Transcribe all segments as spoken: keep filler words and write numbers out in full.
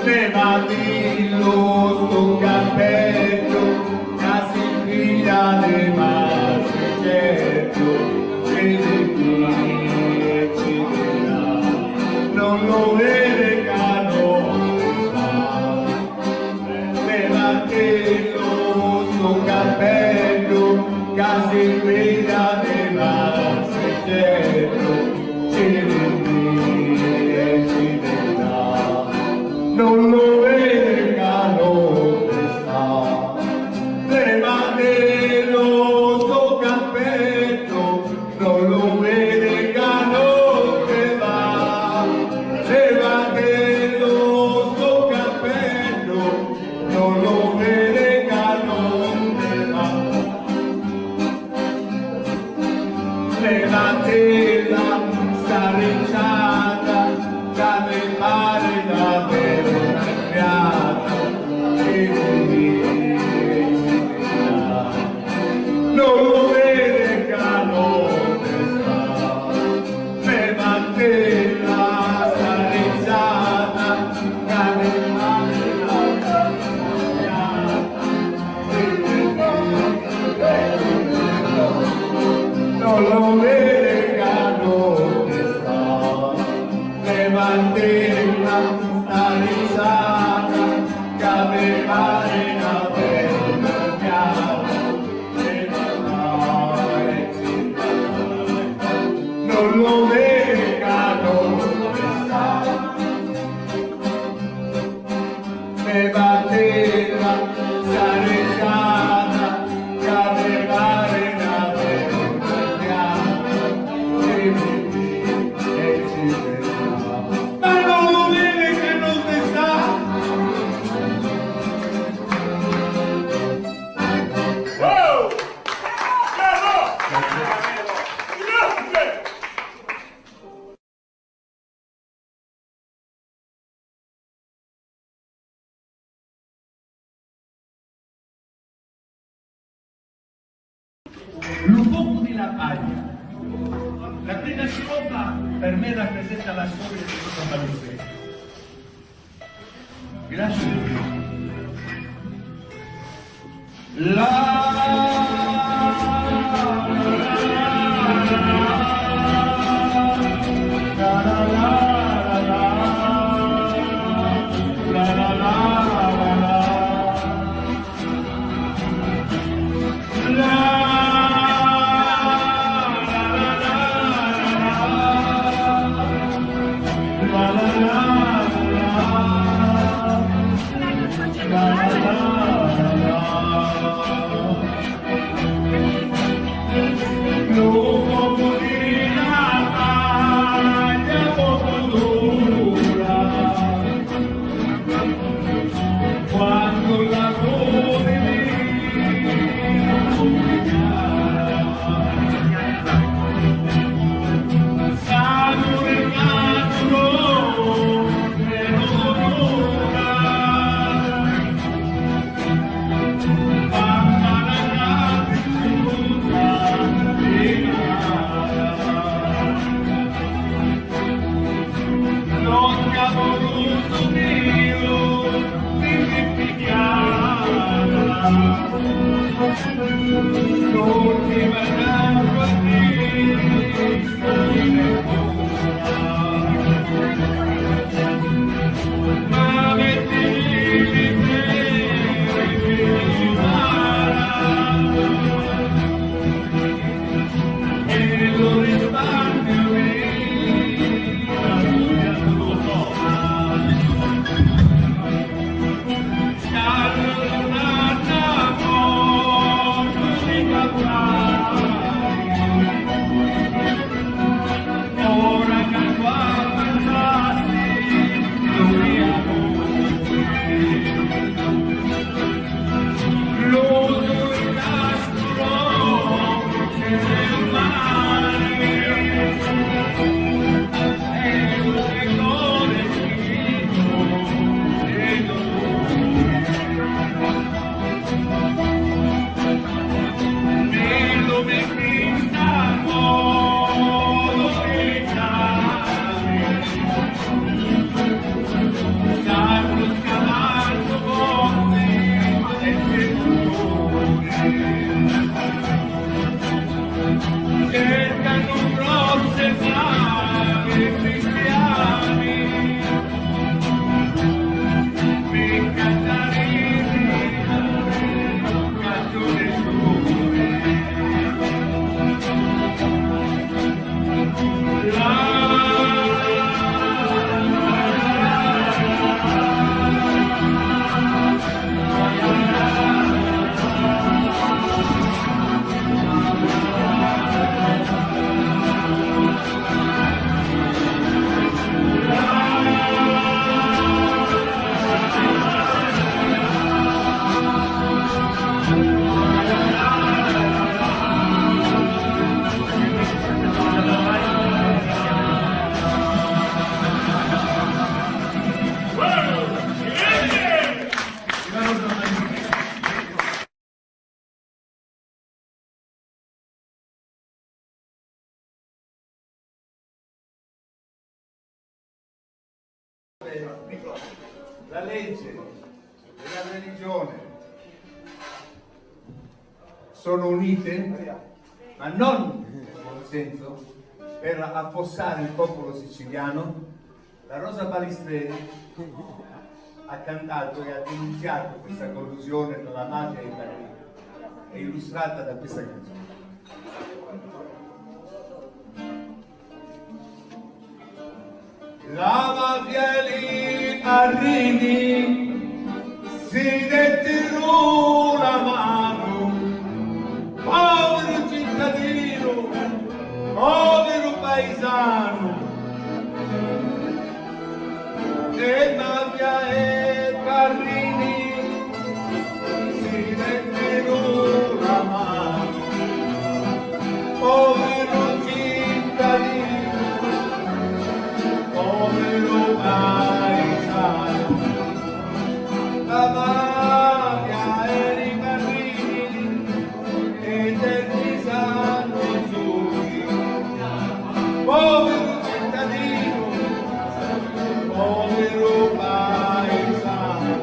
Levatillu stu cappeddu ca si figlia di matriceddu, vidi chi è citella, non lo vede ca non sta. Levatillu stu cappeddu ca si figlia di matriceddu, ci vidi e ci veda, non lo vede ca non sta. Levatillu stu cappeddu, non lo vede ca non te va, levatillu sto cappello, non lo vede ca non te va. Levatilla sta ricciata, ca mi pare davvero una criata, e quindi non lo vede ca non te sta. Levatilla sta risata, ca mi pare una criata. Non lo vede ca non te sta. Levatilla sta risata, ca mi pare una bella criata. Non lo vede ca non te sta. Levatilla sta risata, ca mi pare una bella criata. Ma non lo vede ca non te sta. Lu focu di la pagna. La prima strofa per me rappresenta la storia di questa paese. Grazie. La La legge e la religione sono unite, ma non nel buon senso, per affossare il popolo siciliano. La Rosa Balistreri ha cantato e ha denunziato questa collusione tra la mafia e i padrini. È illustrata da questa canzone. La mafia e li parrini si dettiru la manu, poviru cittadinu, poviru paisanu, e mafia e parrini si dettiru la manu, poviru cittadinu, poviru paisanu, la mafia e li parrini e te risanu suli, poviru cittadinu, poviru paisanu,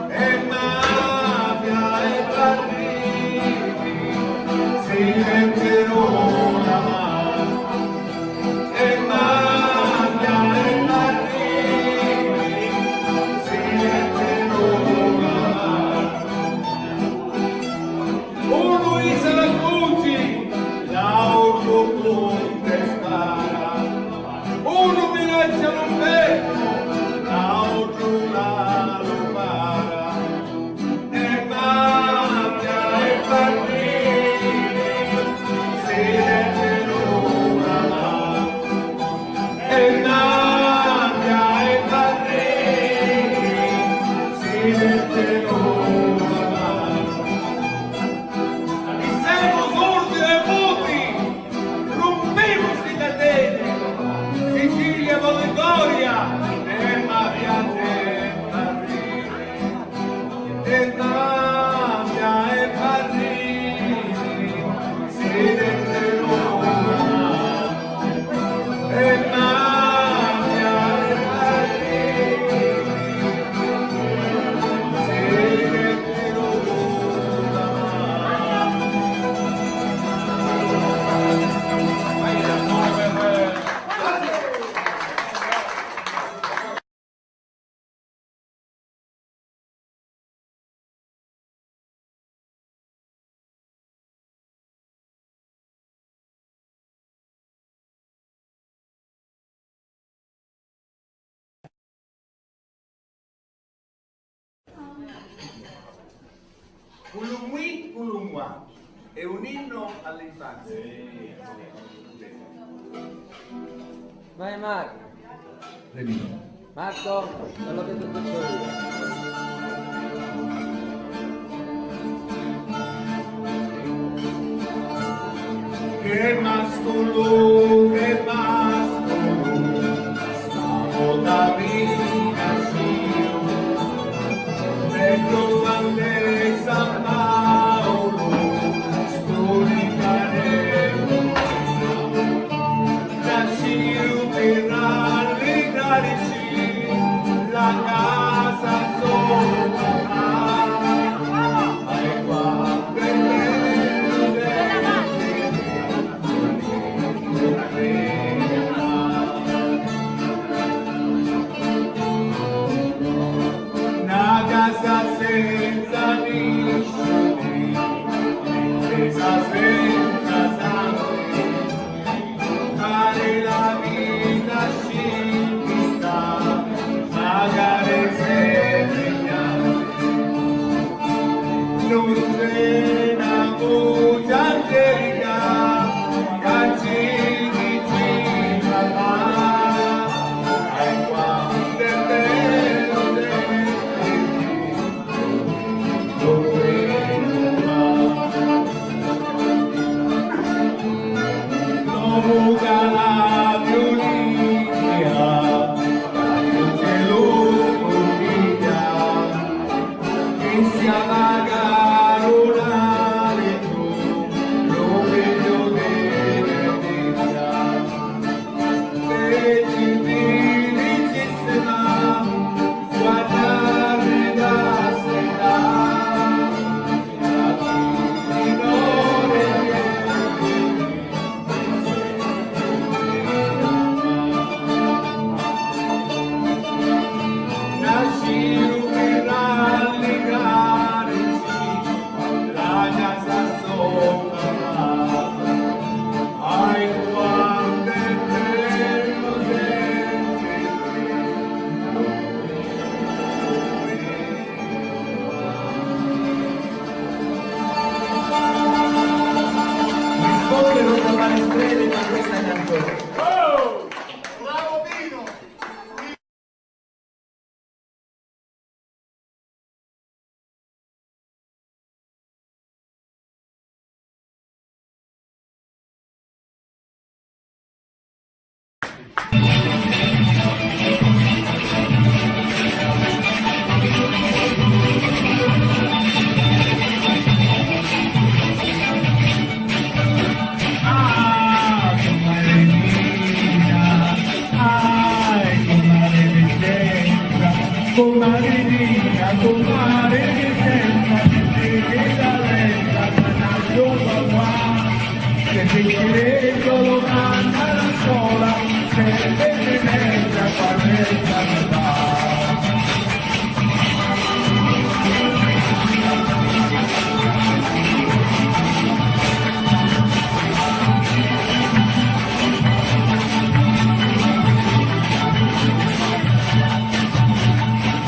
e mafia e parrini si mettiru la manu, e mafia e parrini si mettiru la manu. Unu isa la cruci, l'àutru contespara. Unu minaccia lu fermu, l'àutru la lu para. E mafia e parrini si mettiru la manu. E mafia e parrini si mettiru la manu. Chi semu surdi e muti, rumpimu sti cateni, Sicilia voli gloria, e mafia e parrini. E mafia e parrini si mettiru la manu. E mafia e parrini si mettiru la manu. Culumui Culumua è un inno all'infanzia. Vai, Marco. Marco, quello che ti dico io. Che masculu, che masculu, sta vota mi nasciu, megghiu quannu è San Paulu, stu ricaremu, nasciu pi ralligrarici la casa sopra, e quannu è bellu senti na casa senza nisciuni, na casa senza santi, pari la vita scintita, magari se trignanti. Nun c'è na vuci angelica ca ci dici papà, e quantu è bellu sentiti. Comu ca la viulinia, ca lu celu scuntiglia, chi sia magari una Minestreli per questa canzone. Bravo Pino! Ah, cummari Rita, ai, cummari Vincenza, cummari Rita, cummari Vincenza, ti scrivi la lettera, ma non giova qua, che ti scrivi solo una sola, che ti scrivi la quaranta.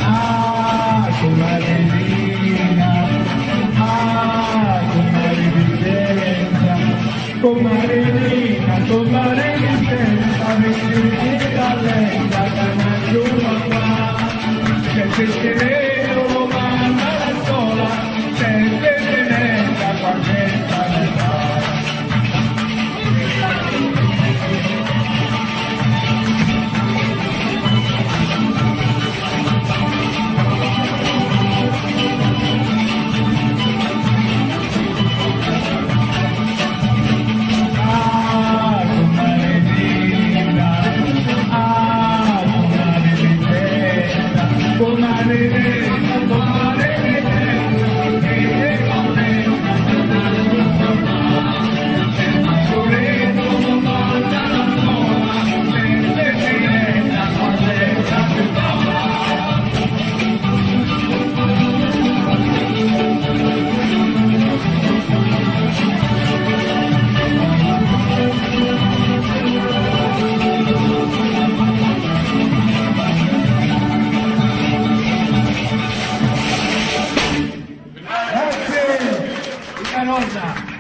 Ah, cummari Rita, ah, cummari Vincenza, cummari Rita, cummari Vincenza, mi scrivi la lettera, ma non giova qua, che ti scrivi solo una sola, che ti scrivi la quaranta. Grazie, Vita Rosa.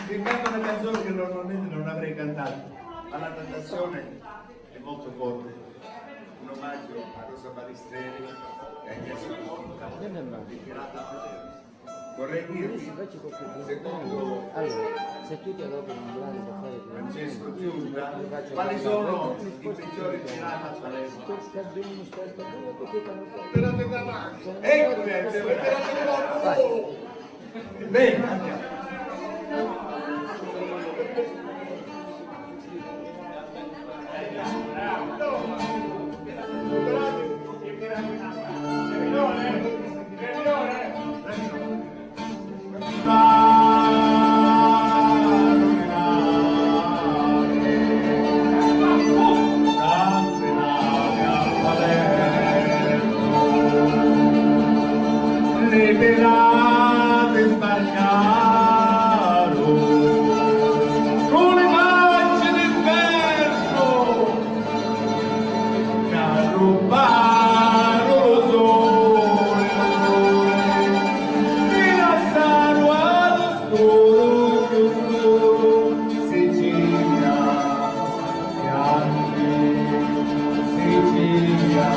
Che canta una canzone che normalmente non avrei cantato, ma la tentazione è molto forte. Un omaggio a Rosa Balistreri e a Chiesa Morta di Pirata Palermo. Vorrei dirvi, secondo Francesco Giunta, quali sono i peggiori pirati a Palermo? Ecco, ecco, ecco. Bene, andiamo. Li pirati sbarcaru cu li facci di ferru, c'arrubbaru lu suli, li lassaru a lu scuru, chiù scuru, Sicilia, Sicilia, Sicilia.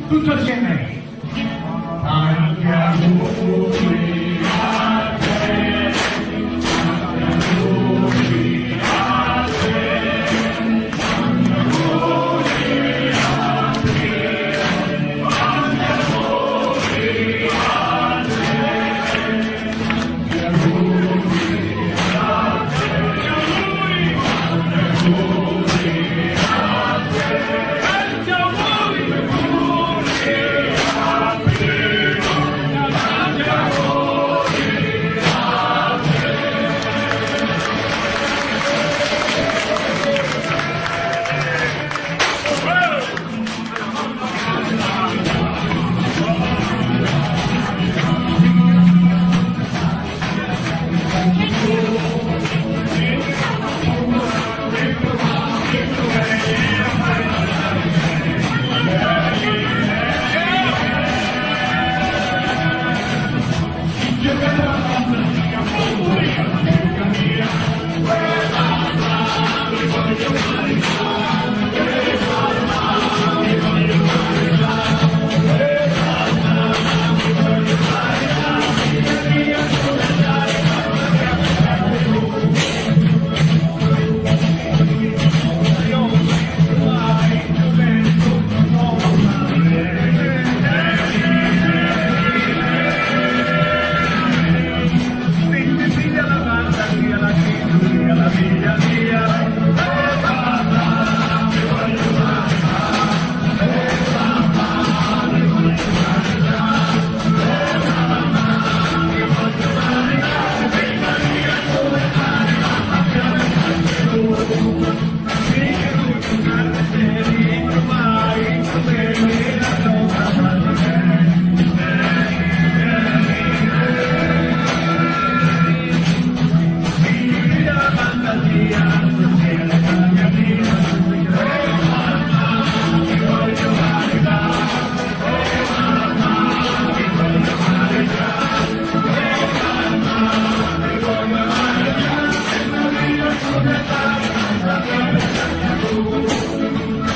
Tutto assieme.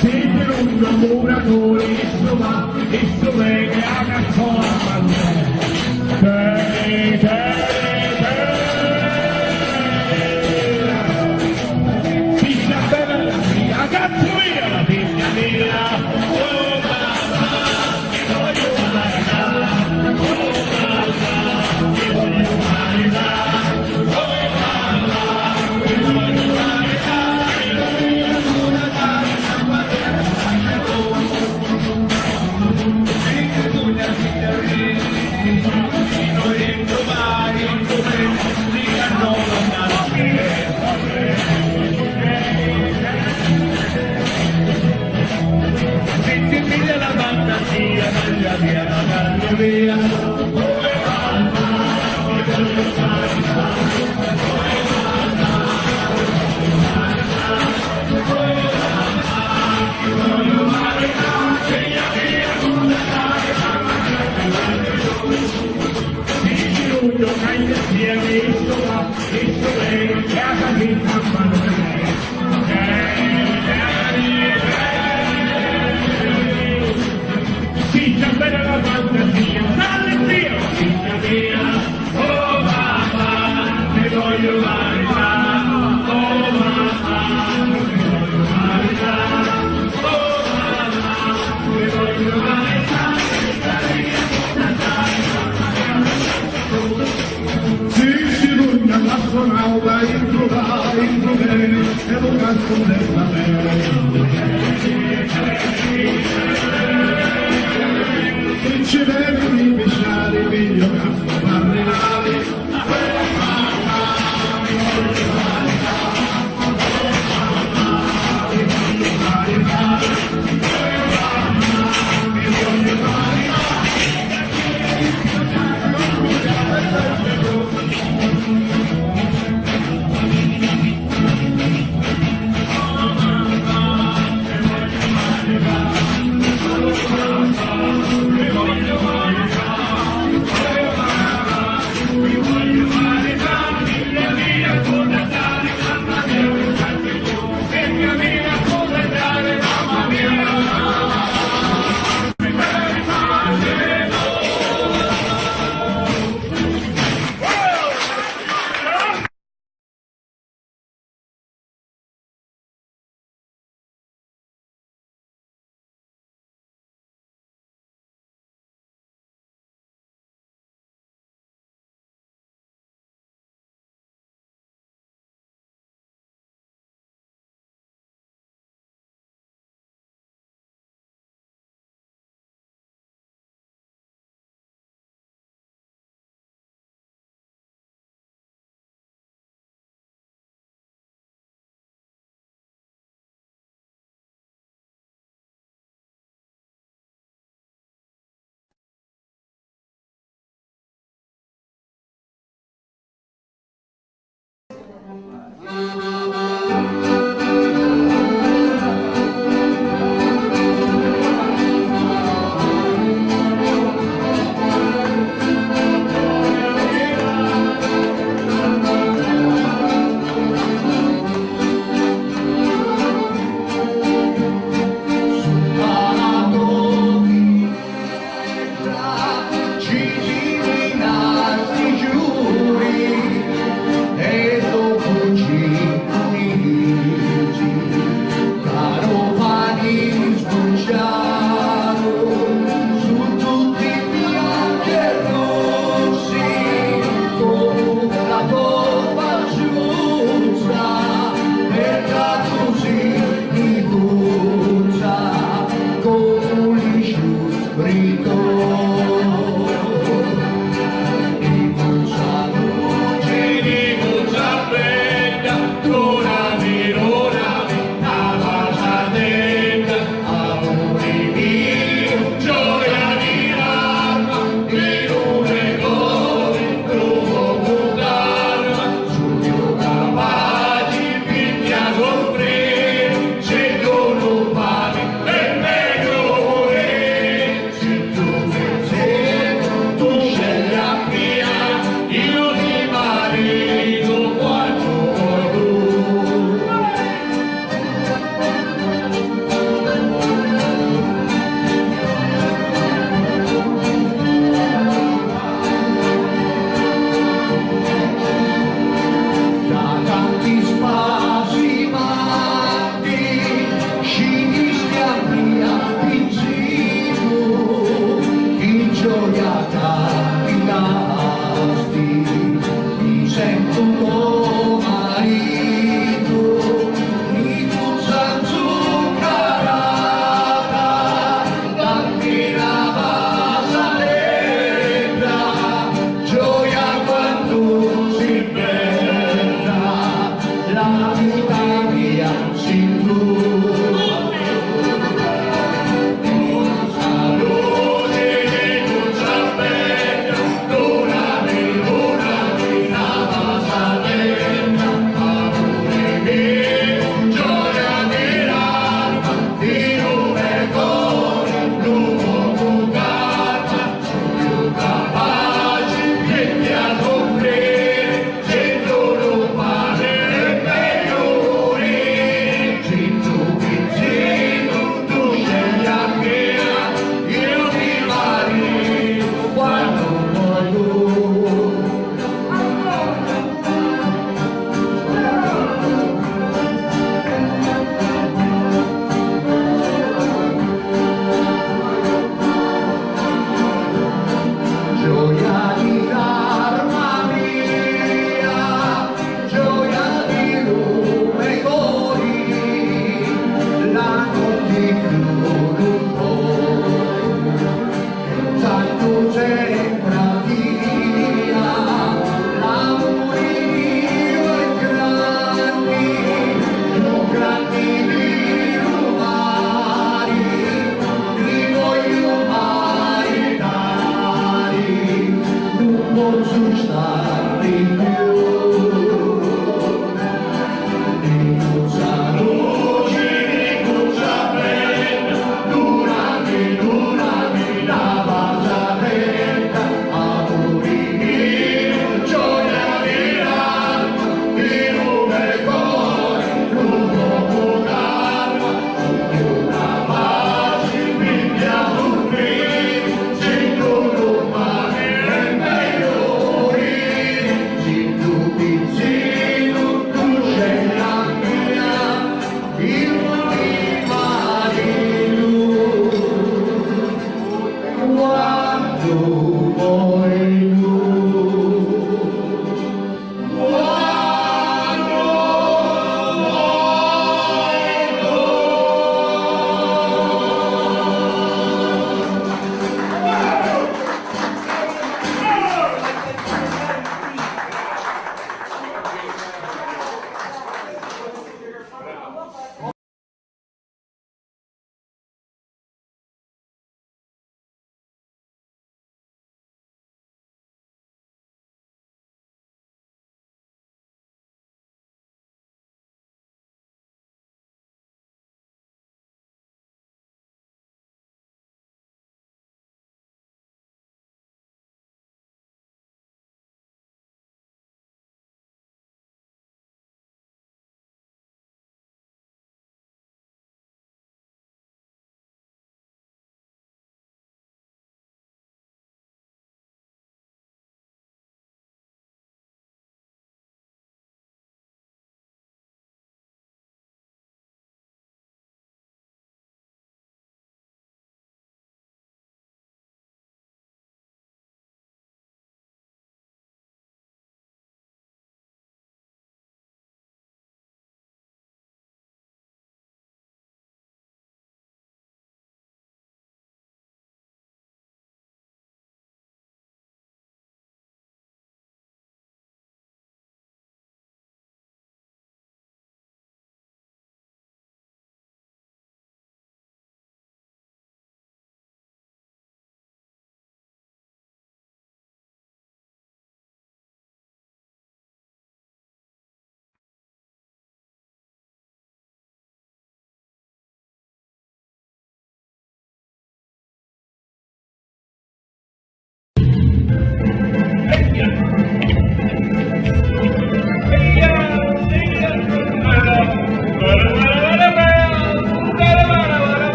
Sempri un muraturi, issu va, issu veni a canzona. Veni, veni, veni. Piccia bella la mia, cazzo mia, la piccia mia.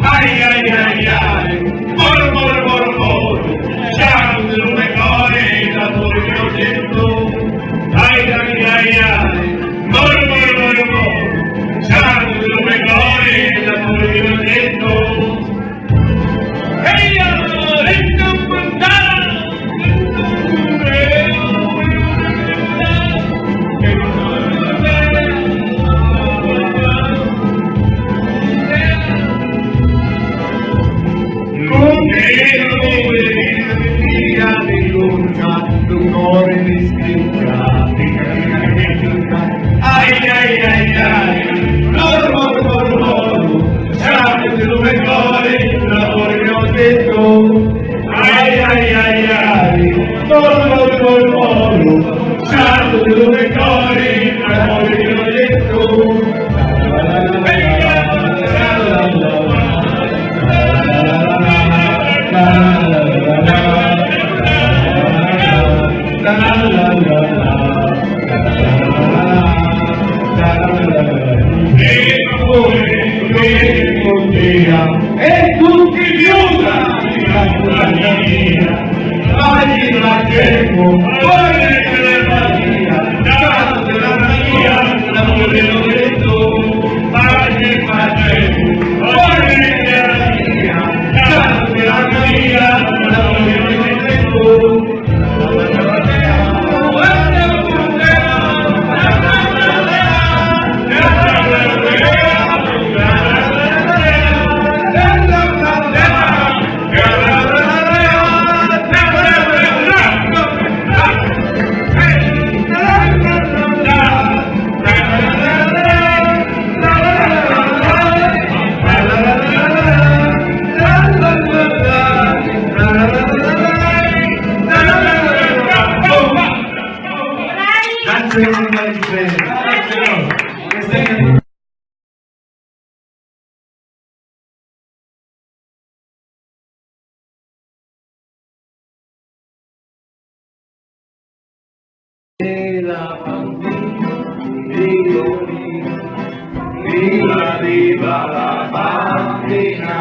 Ai, ai, ai, ai, mor, mor, mor, mor, ciantu di lu me cori, la puri mi ho detto. Ai, ai, ai, ai, mor, mor, mor, mor, ciantu di lu me cori, la puri mi ho detto. Ai, ai, ai, ai, lor, lor, lor, lor, ciantu di lu me cori, l'amuri mi ho detto. Ai, ai, ai, ai, lor, lor, lor, lor, ciantu di lu me cori, l'amuri mi ho detto. E tutti chiusa, la compagnia. Grazie, grazie. Viva, viva la bambina,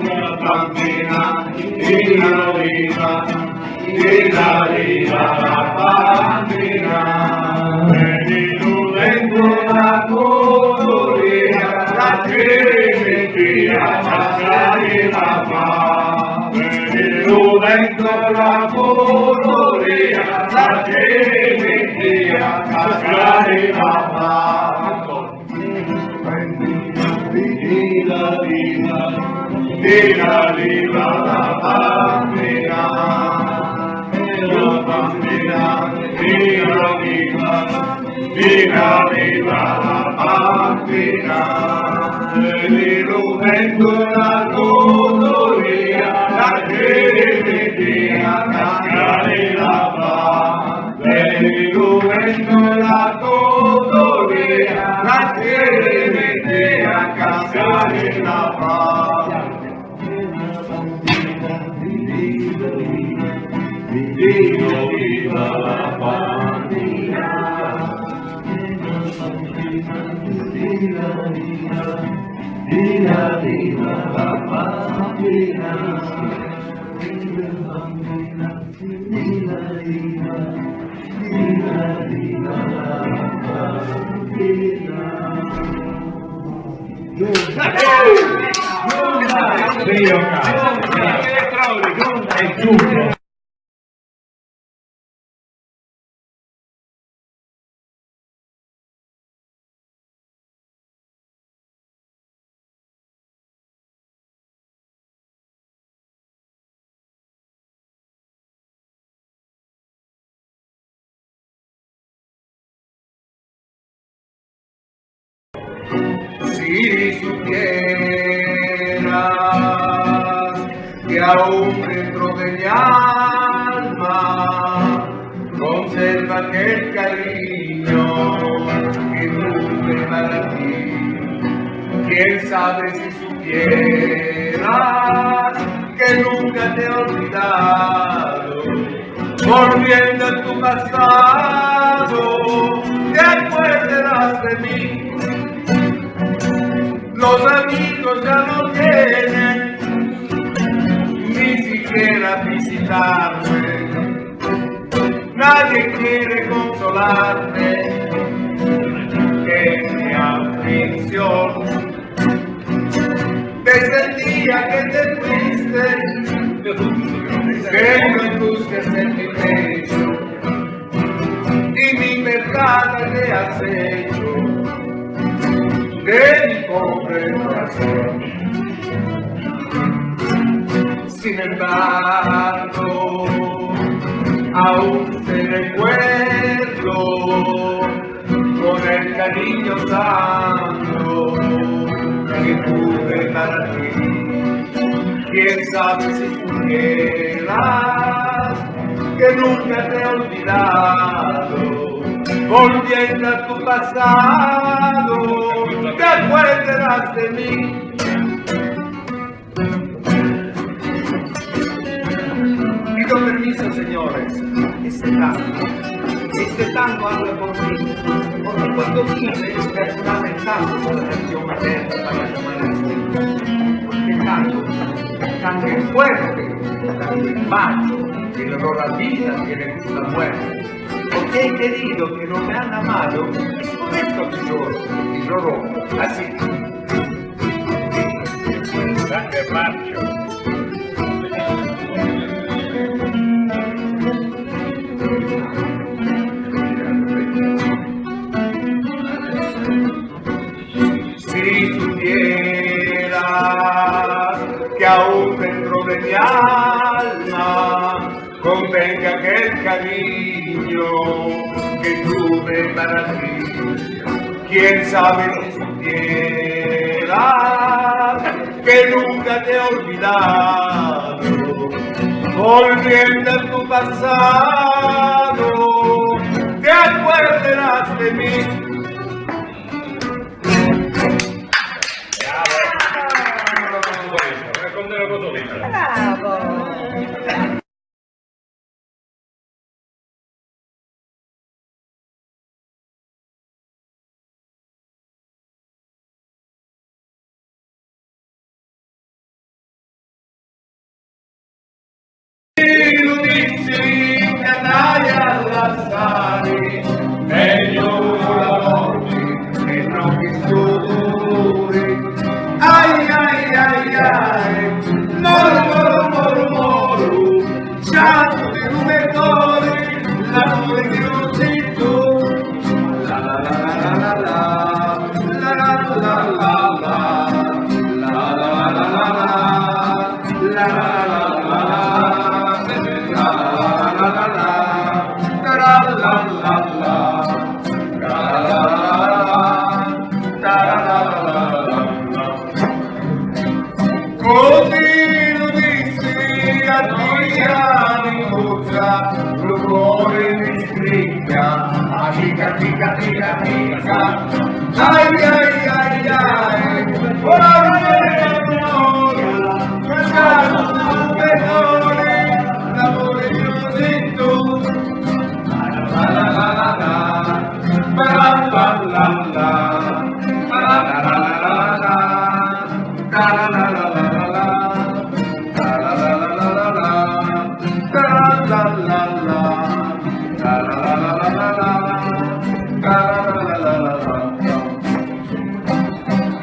la bambina, viva, viva. Viva, viva la bambina, veni lu ventu la cuturia, la ci miti a cascari la fa. Veni lu ventu la cuturia, la ci miti a cascari la fa. Viva, viva, viva, viva la bambina, la bambina, viva, viva, viva, viva la bambina. Veni lu ventu la cuturia, la ci miti a cascari la fa. Veni lu ventu e la cuturia, la ci miti a cascari la fa. Viva, viva la bambina. Viva, viva, viva, viva la bambina. Si supieras que aún dentro de mi alma conserva aquel cariño que tuve para ti. Quién sabe si supieras que nunca te he olvidado. Volviendo a tu pasado, te acuerdas de mí. Los amigos ya no tienen ni siquiera visitarme. Nadie quiere consolarme en mi aflicción. Desde el día que te fuiste, tengo angustia en mi pecho y mi verdad de acecho de mi pobre corazón. Sin embargo, aún te recuerdo con el cariño santo que tuve para ti. Quién sabe si supieras que nunca te he olvidado. Volviendo a tu pasado, te acuerdas de mí. Pido permiso, señores, este tango, este tango habla por mí, porque cuando vine yo estaba pensando con la canción materna para llamar así, porque tango, tango es fuerte, tango es macho, tiene olor a vida, tiene gusto a muerte. Porque he querido que no me han amado, es por esto que yo, que yo robo, así. Grande Marcio. Si supieras que aún dentro de mi alma contenga aquel cariño que tuve para ti. Quién sabe si supieras que nunca te he olvidado. Volviendo a tu pasado, te acuerdas de mí. Bravo! Bravo! Lu dici ca t'haiu a lassari, megghiu la morti e non pi stu duluri. Ai, ai, ai, ai, moru, moru, moru, moru, ciatu di lu me cori, l'amuri di lu zittu. La, la, la, la, la, la, la. Così lu dissi a tia Nicuccia, lu cori mi stringhia, a tica, tica, tica, tica. Ai, ai, ai, ai, ora non è l'amore, l'amore di un zitto.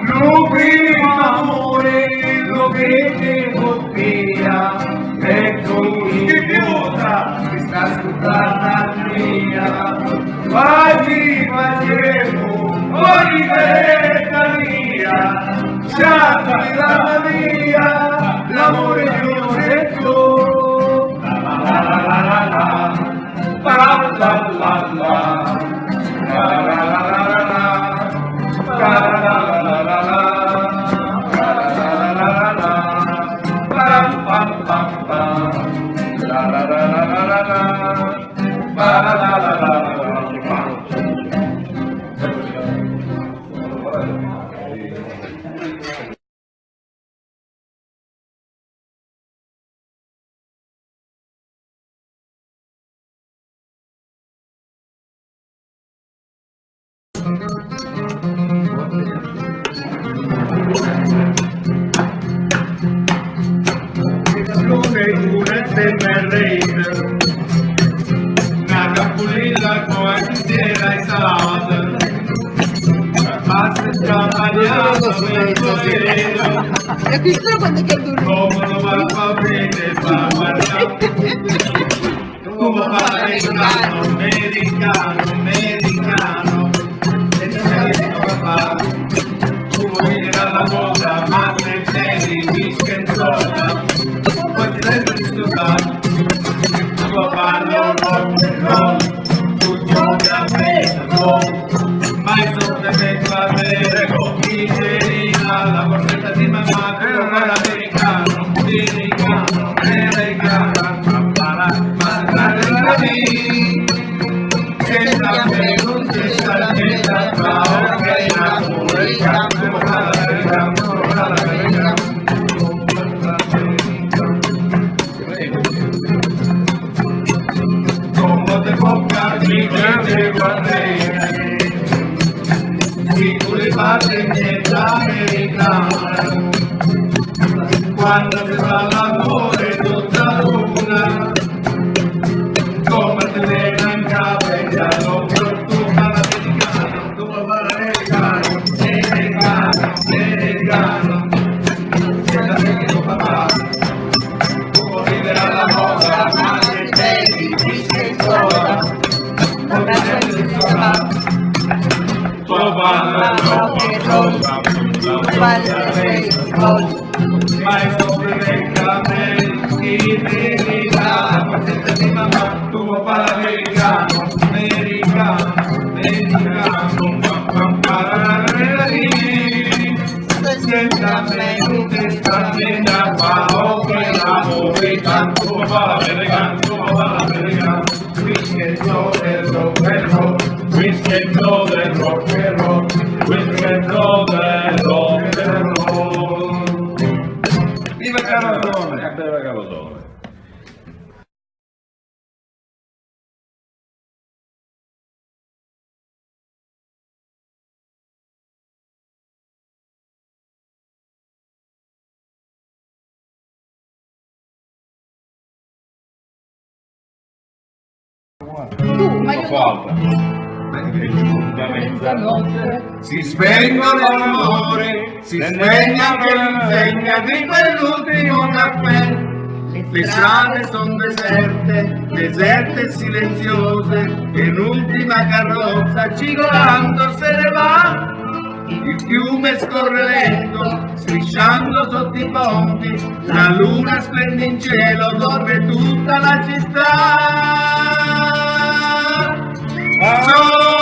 Lu primu amuri, lu vinni in buttiglia, e tu mi piuta, mi sta scurdata mia. Faci, facemu, oi, veta mia, sciata di la Maria, l'amuri di un retto. La, la, la, la, la, la. Merenda, na capulina cu a cunsiera e salata. Passa scampagnata nel corridoio. E questo quando che durmo? Come lo va a vedere, fa guardare. Come va americano, americano, americano. E non è che papà. Come era la moda, ma se vedi, mi scherzo, ma poi ti devi scusare. Io parlo rock and roll, tu giochi a baseball, ma io sono sempre bene con chi c'eri là, la borsetta di mamma, quello l'americano, americano, americano, papà, ma Quando si fa l'amore tutta l'una, come se ne manca, vediamo tutta la vita. Viva Carosone! Viva Carosone! Tu, ma io no. Si spengono le rumore, si spegne anche l'insegna di quell'ultimo caffè. Le strade son deserte, deserte e silenziose, e l'ultima carrozza cigolando se ne va. Il fiume scorre lento, strisciando sotto i ponti, la luna splende in cielo, dorme tutta la città. Solo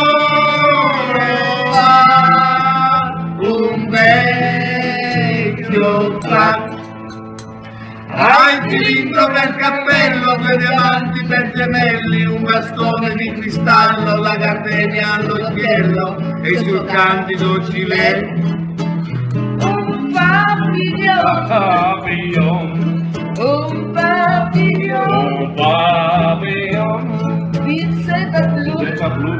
va un vecchio frac. Hai cilindro per cappello, due diamanti per gemelli, un bastone di cristallo, la gardenia all'occhiello e sul candido gilet. Un papillon, un papillon, un papillon, di seta blu.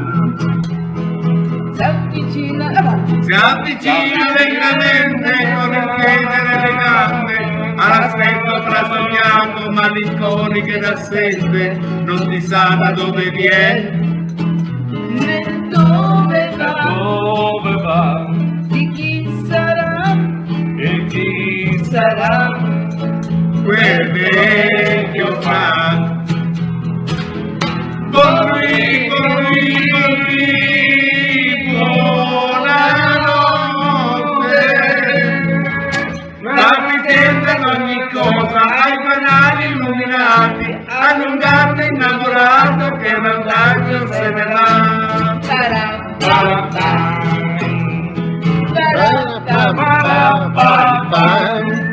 S'avvicina, avanti. S'avvicina lentamente con il piede delle gambe, all'aspetto trasognato, malinconico ed assente, non si sa da dove viene. Né dove va, dove va, di chi sarà, e chi sarà quel vecchio fa. Dormi, dormi, dormi, buonanotte. Apri sempre ad ogni cosa, ai fanali illuminati, allungate innamorato che vantaggio se ne va. Taram, taram, taram. Taram, taram, taram, taram.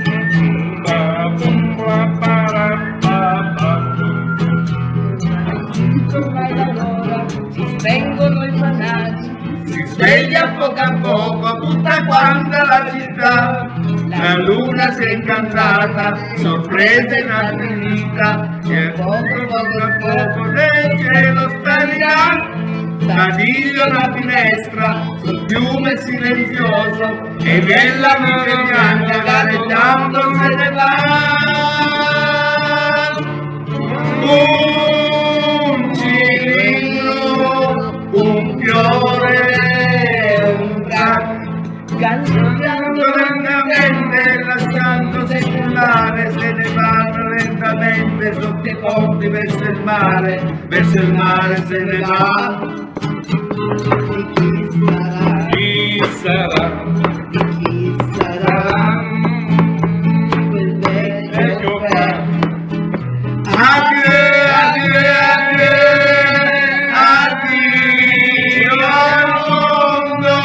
Ormai da allora si spengono i fanali. Si sveglia poco a poco tutta quanta la città. La luna si è incantata, sorpresa inarrivita, che poco, poco a poco nel cielo sparirà. Da Dio la finestra, sul fiume silenzioso, e nella luce bianca gareggiando se ne va. Un cilindru, un fiore, un gatto. Cantando lentamente, lasciandosi cullare, se ne va lentamente sotto i ponti verso il mare, verso il mare se ne va. Di chi sarà? Di chi sarà? Di chi sarà? Quel vecchio vecchio. Addio, addio, addio, addio al mondo,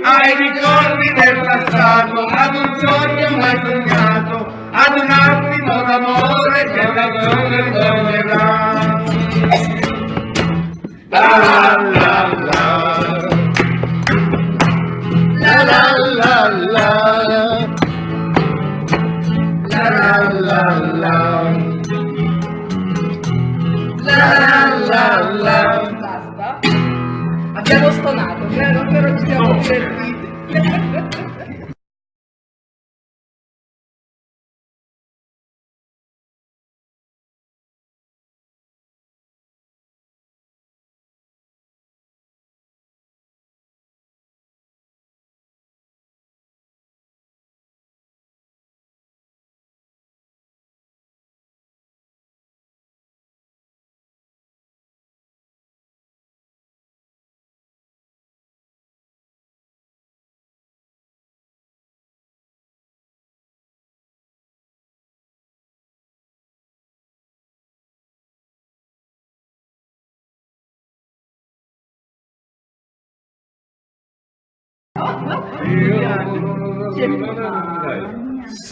ai ricordi del passato, ad un sogno mai sognato, ad un attimo d'amore che da noi tornerà. La la la la. La la la la. La la la la. La la la la. Basta. Abbiamo stonato, vero? Però ci siamo divertiti.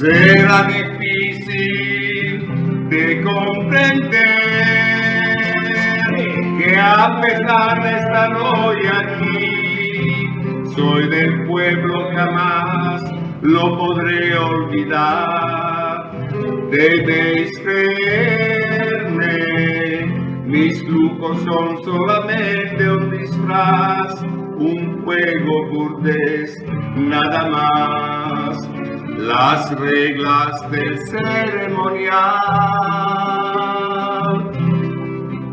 Será difícil de comprender que a pesar de estar hoy aquí, soy del pueblo, jamás lo podré olvidar. Debes creerme, mis trucos son solamente un disfraz, un juego burlesco, nada más. Las reglas del ceremonial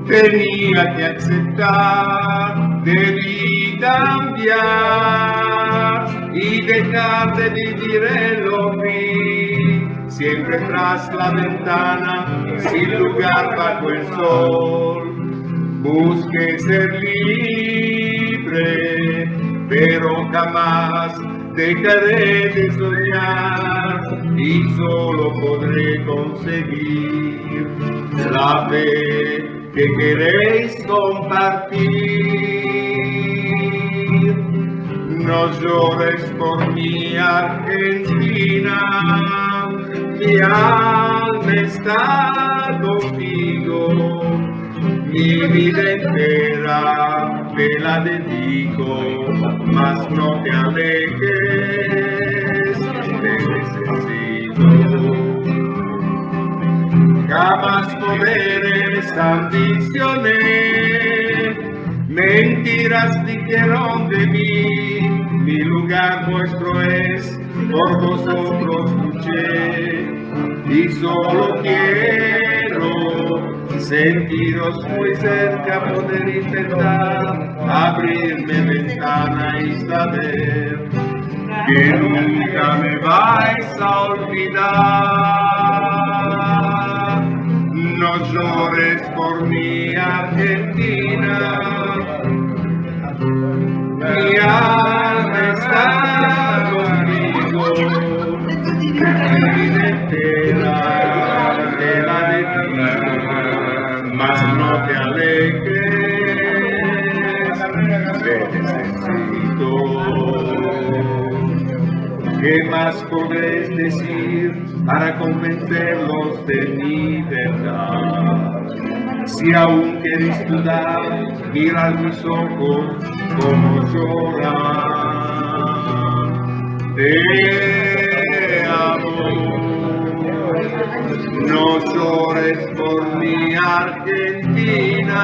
tenía que aceptar, debí cambiar y dejar de vivir en lo vil, siempre tras la ventana, sin lugar bajo el sol. Busqué ser libre, pero jamás dejaré de soñar y solo podré conseguir la fe que queréis compartir. No llores por mi Argentina, mi alma está contigo. Mi vida entera te la dedico, mas no te alejes, te necesito. Jamás poderes ambicioné, mentiras dijeron de mí, mi lugar vuestro es, por vosotros luché, y solo quiero sentiros muy cerca, poder intentar abrirme ventana y saber que nunca me vais a olvidar. No llores por mi Argentina, mi alma está contigo, mi vida entera te la dedico, mas no te alejes, te necesito. ¿Qué más podés decir para convencerlos de mi verdad? Si aún quieres dudar, mira mis ojos como lloran. Te amo, no llores por mi Argentina.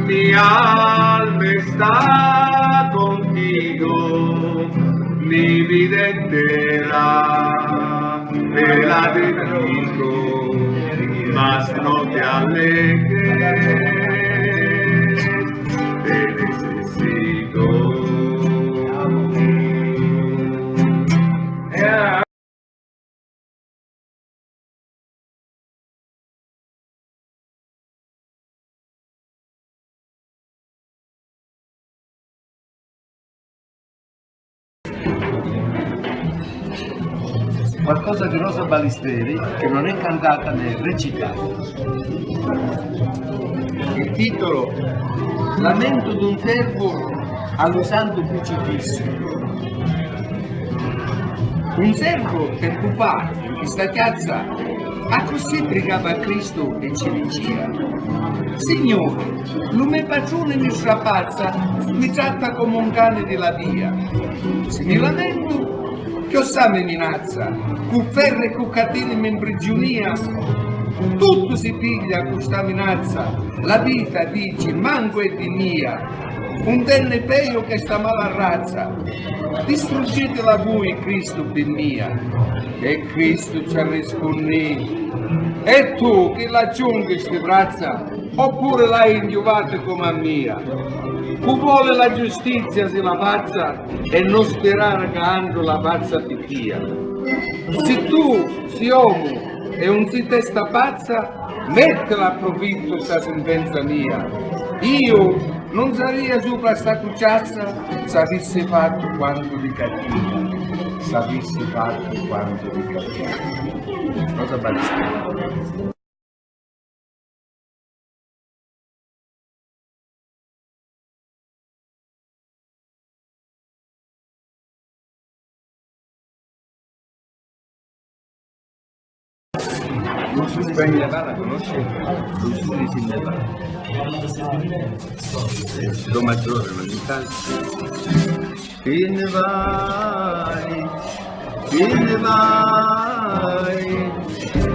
Mi alma está contigo, mi vida entera te la dedico. Las notti allegre te necessito. Qualcosa di Rosa Balistreri che non è cantata né recitata. Il titolo: Lamento d'un servu a lu Santu Crucifissu. Un servu tempu fa, in sta chiazza, accussì prigava a Cristu e ci dicia: Signuri, lu me patruni mi strapazza, mi tratta comu un cani di la via. Si mi lamentu, chiossà mi minazza, cu ferri e cu catini mi mprigiunia. Tuttu si piglia cu sta minazza, la vita, dici, mancu è di mia. Un tenni peju che sta mala razza. Distruggitila vui, Cristu, pi mia. E Cristu ci arrispunnì: E tu chi l'acciunghi sti vrazza? Oppuru l'hai inchiuvati comu a mia? Cu voli la giustizia si la pazza e non spirari ca andru la pazza pi tia. Si tu si omu e un si testa pazza, mettila a prufittu sta sintenza mia. Iu non saria supra sta cucciazza s'avissi fattu quantu di cattia, s'avissi fattu quantu di cattia. Cosa Balistreri. Non si spegne la conosci? Non si ne va. Do maggiore, non mi salta. Chi ne vai? Chi ne vai,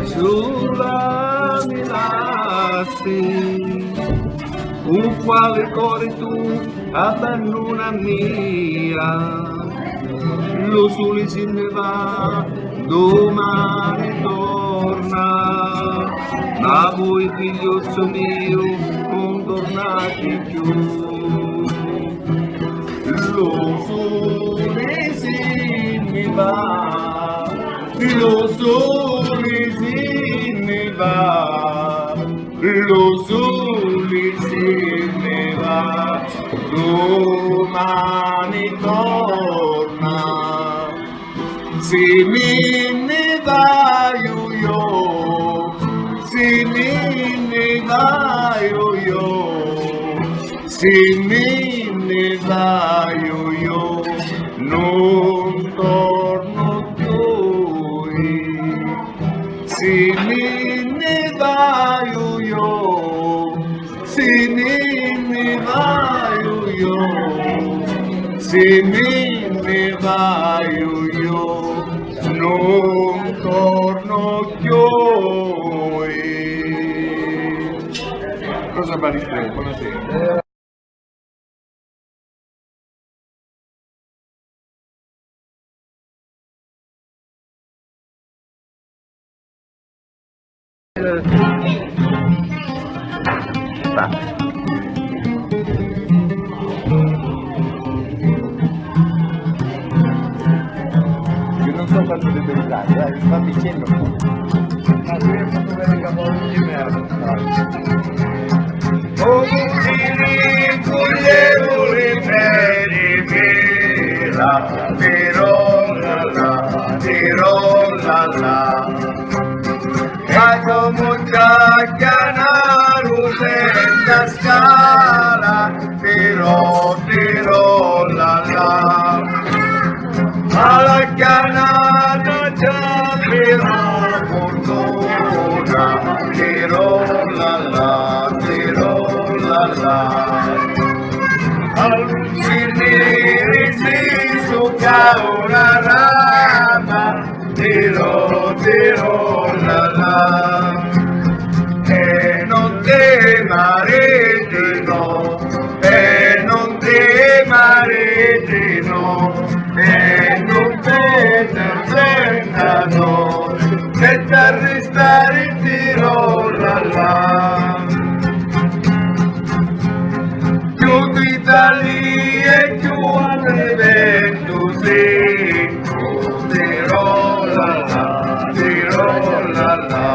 sula mi lassi, cu quali cori tu abbannuna mia? Lu suli si ne va, dumani torna, ma vui, figliuzzu miu, non tornati cchiù. Lu suli si nni va, lu suli si nni va, lu suli si nni va, dumani torna. Si mi nni vaiu iu, si mi nni vaiu iu, si mi nni vaiu iu, nun tornu cchiui. Si mi nni vaiu iu, si mi nni vaiu iu, si mi nni vaiu iu, nun tornu cchiui. Rosa Balistreri, buonasera. Io non so quanto devo arrivare, eh, sto dicendo. Ma tu hai fatto bene che poi mi merda. Omu ciricu llevu li peri fila, tirollala, tirollala. Ca comu ciacchianaru senza scala, tiro, tirollala. Alla chianata già per la fortuna, tiro la la, tiro la la. Al finire si succau Chiù ti talii e chiù arriventu si, tiro la la, tiro la la.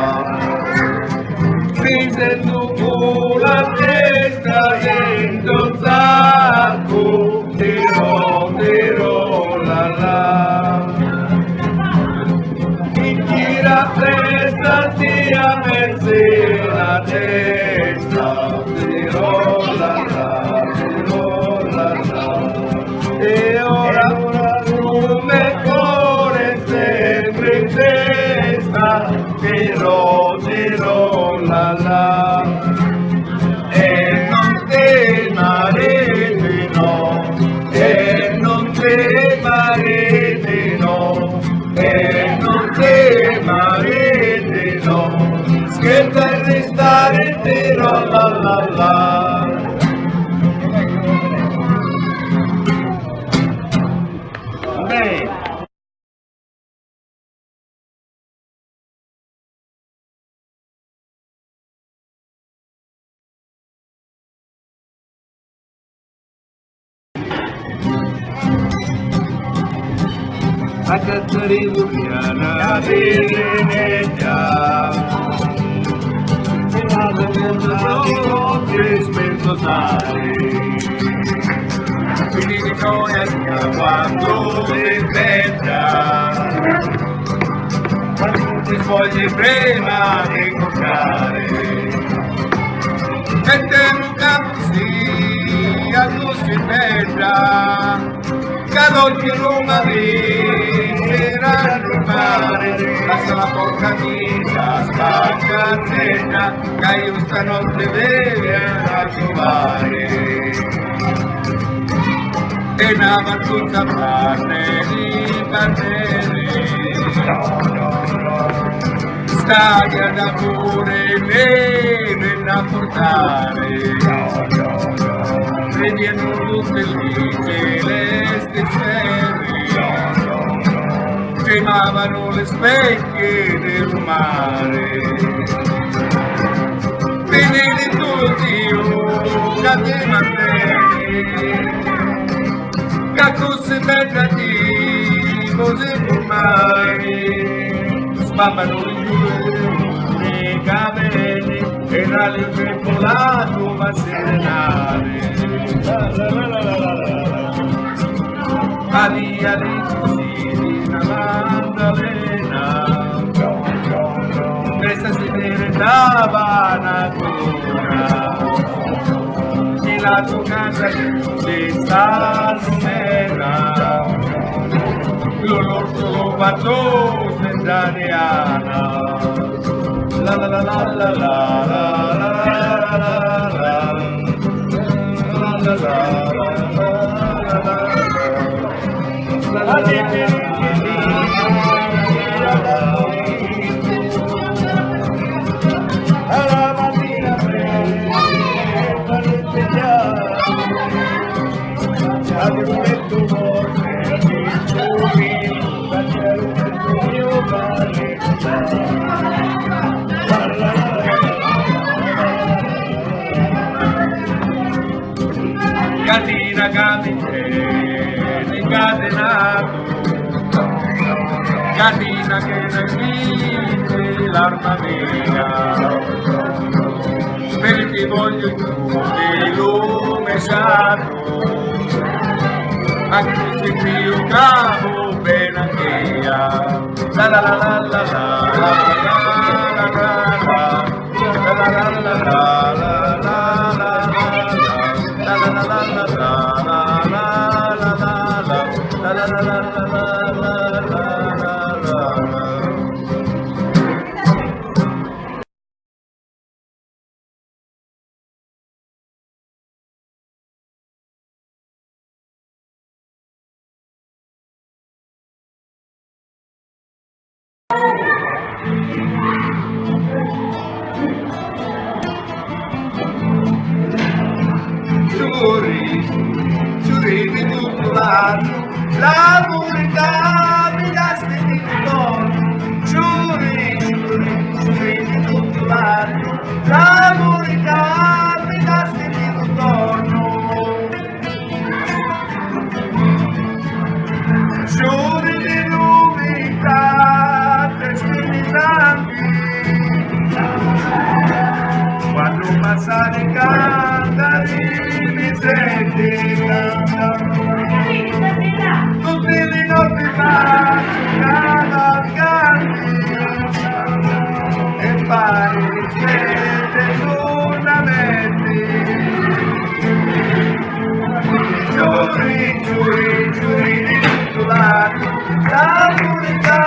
Mi sentu cu la testa dentro un saccu, tiro, tiro la la. Mi tira prestanti a mezzi la testa, tiro la la, tiro la la. E ora, ora lu me core sempri in testa, tiro, tiro la la. E non ti mariti no, e non ti mariti no, e non ti mariti no, scherza di stare tiro la la la. Beh. A Catarina Viana di Venezia, si la seconda notte spento sai. Quindi noi andiamo a dove bella, quando ti sbogli prima di incontrare. Mettiamo così, a così bella, che oggi Roma di sera al mare, passa la porta di la spacca zeta, che io stanotte devi andare a trovare. E na battuta parleri, parleri. Staia d'amore me venne a portare. Vediamo tutte le celesti stelle. Tremavano le specchie del mare. Benedetto Dio, che ti mantieni, che tu sei bella di così ormai. Spappano le giure, le capelli, e da lì tripolato va serenare. Maria, le cugine, la Maddalena, questa si meritava una corona, e la tua casa di Salomena, l'orso lo batto senza Diana. La la la la la la la la la. Catina, catina, incatenato, catina che ne vince l'arma mia, perché voglio giù di lume sacro, anche se io cavo bene a mia. La la la la la la la la la. Ciuri, ciuri di tuttu l'annu, l'amuri ca mi dasti di cuore. Ciuri, ciuri, ciuri di tuttu l'annu, L'amuri ca mi dasti di lu tornu. Ciuri di nuvità, testi di tanti. Quannu passari cantari mi senti. Tutti li notti passi canti e pari rispettu turnamenti. Ciuri, ciuri, ciuri di tuttu l'annu, l'amuri ca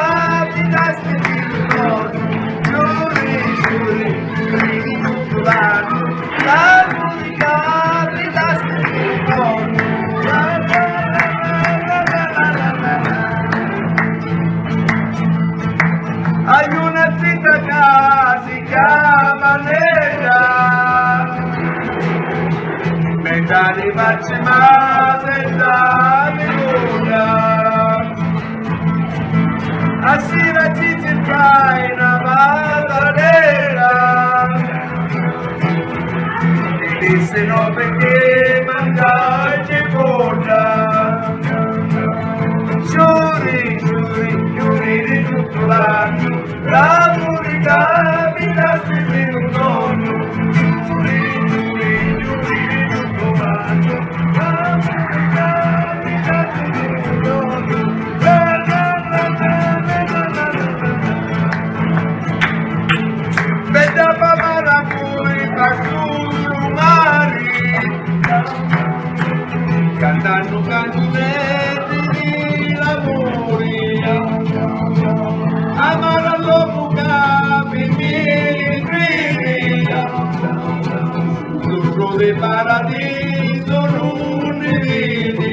mi dasti di lu tornu. Ciuri, ciuri, ciuri di tuttu l'annu, l'amuri ca mi dasti di lu tornu. Haiu na zita ca si chiama Nera, mentari facci ma senza figura. A sira ci circai na patatera, mi dissi no perché mancai cipolla. Ciuri, ciuri, ciuri di tuttu l'annu, l'amuri ca mi dasti di lu tornu. Ciuri, ciuri, ciuri di tuttu l'annu, l'amuri ca mi dasti di lu tornu. Bedda pamara pui passu lu mari, cantannu canzunetti di l'amuri. Amara l'omu ca pi mia cridi, lu suli paradisu nun ni vidi.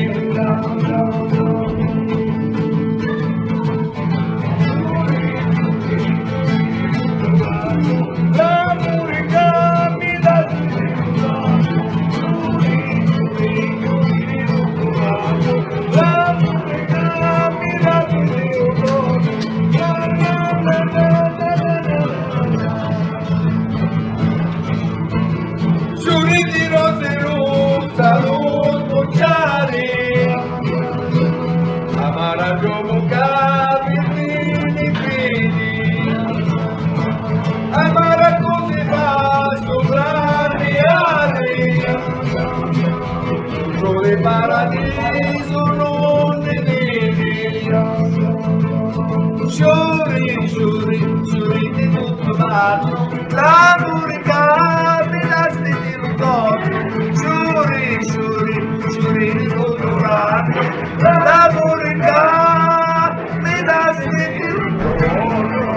Ciuri di rosi russa lu sbucciari, amara comu ca vidi, amara cosi fa subraniari, suli paradisu nun ni vidi. Ciuri, ciuri, ciuri di tuttu l'annu, l'amuri ca mi dasti di lu tornu. Ciuri, ciuri, ciuri di tuttu l'annu, l'amuri ca mi dasti di lu tornu.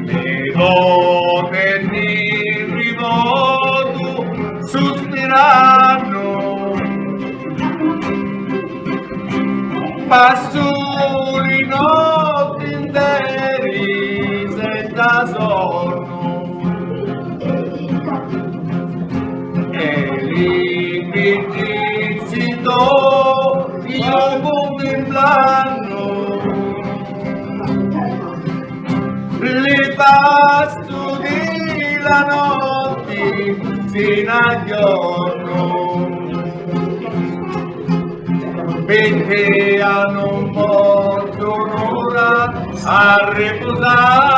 Li voti di rivotu suspirannu, passu li notti interi senza sonnu. E li biddizzi to iu cuntimplannu, li pastu di la notti finu a jornu. Pirchì nun pozzu un'ura arripusari,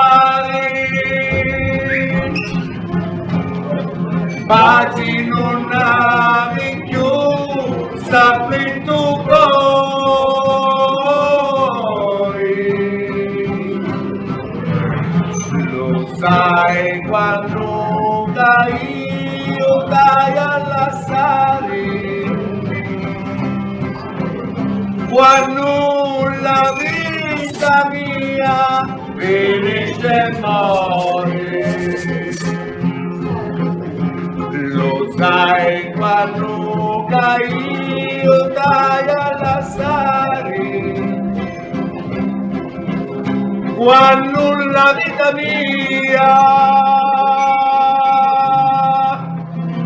paci nun havi cchiù st'afflittu cori. Lu sai quannu ca iu t'haiu a lassari, quannu la vita mia Finisce e mori. Lu sai quannu ca iu t'haiu a lassari? Quannu la vita mia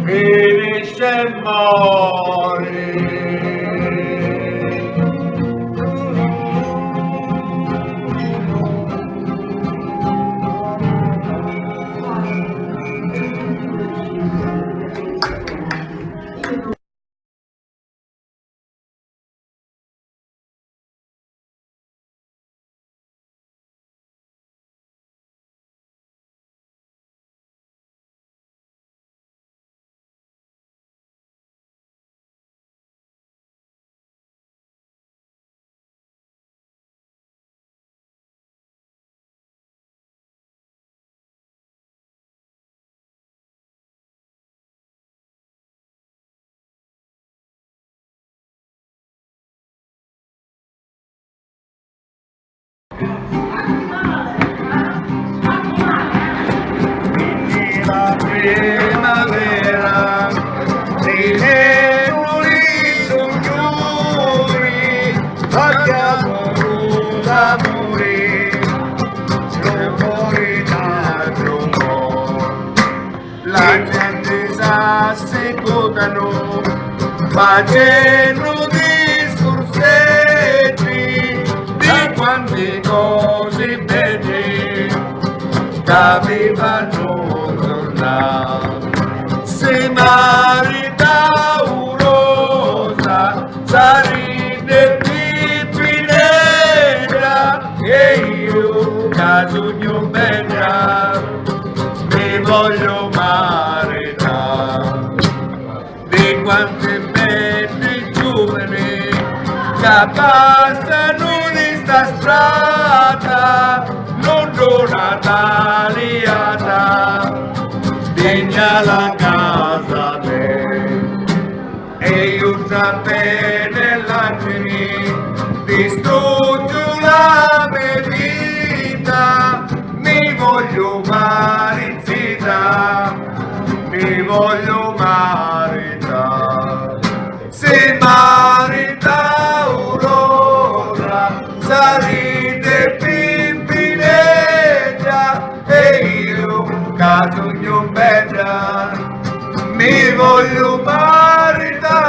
finisce e mori. La primavera, li neruli signuri, vogghiu puru amuri, lu cori t'agghiu. La genti s'assicutanu facennu discursetti di quanti cosi beddi c'avivanu turnau. Si maritau Rosa, Saridda e Pimpinedda, e iu ca sugnu bedda mi vogliu marità. Di quanti beddi giuvani ca passanu di sta strata, nuddu na taliata digna la casa mia. E iu tra pena e lacrimi distruggiu la me vita, mi vogliu fari zita, mi vogliu marità. Si maritau Rosa, Saridda e Pimpinedda, e iu ca sugnu bedda mi vogliu marità.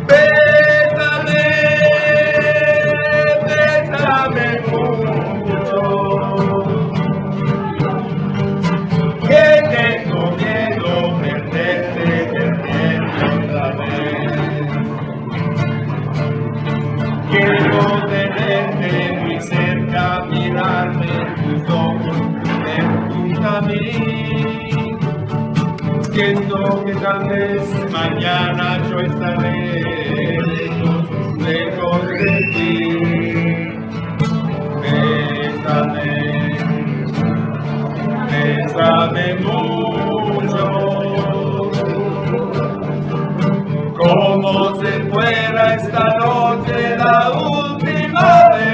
Bésame, bésame mucho, que tengo miedo perderte, perderte otra vez. Quiero tenerte muy cerca, mirarte en tus ojos, tener junto a mí. Siento que tal vez mañana yo estaré lejos, lejos de ti. Bésame, bésame mucho, como si fuera esta noche la última vez.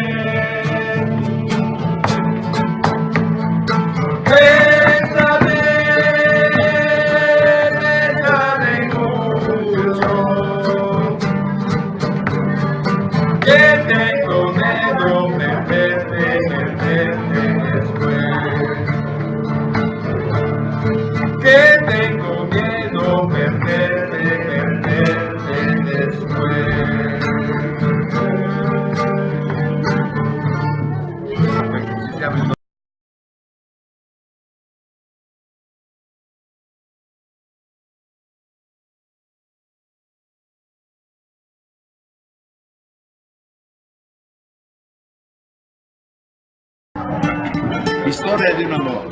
Storia di un amore.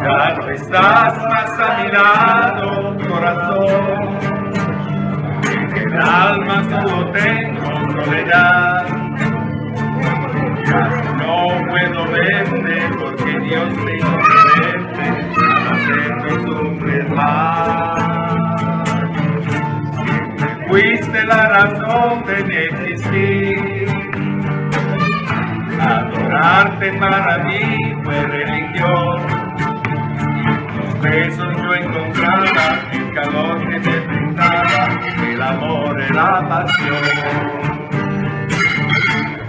Ya no estás más a mi lado, corazón, en el alma solo tengo soledad. Ya no puedo verte porque Dios te hizo diferente, no acepto sufrir más. Fuiste la razón de mi existir. Adorarte para mí fue religión. En tus besos yo encontraba el calor que me brindaba el amor y la pasión.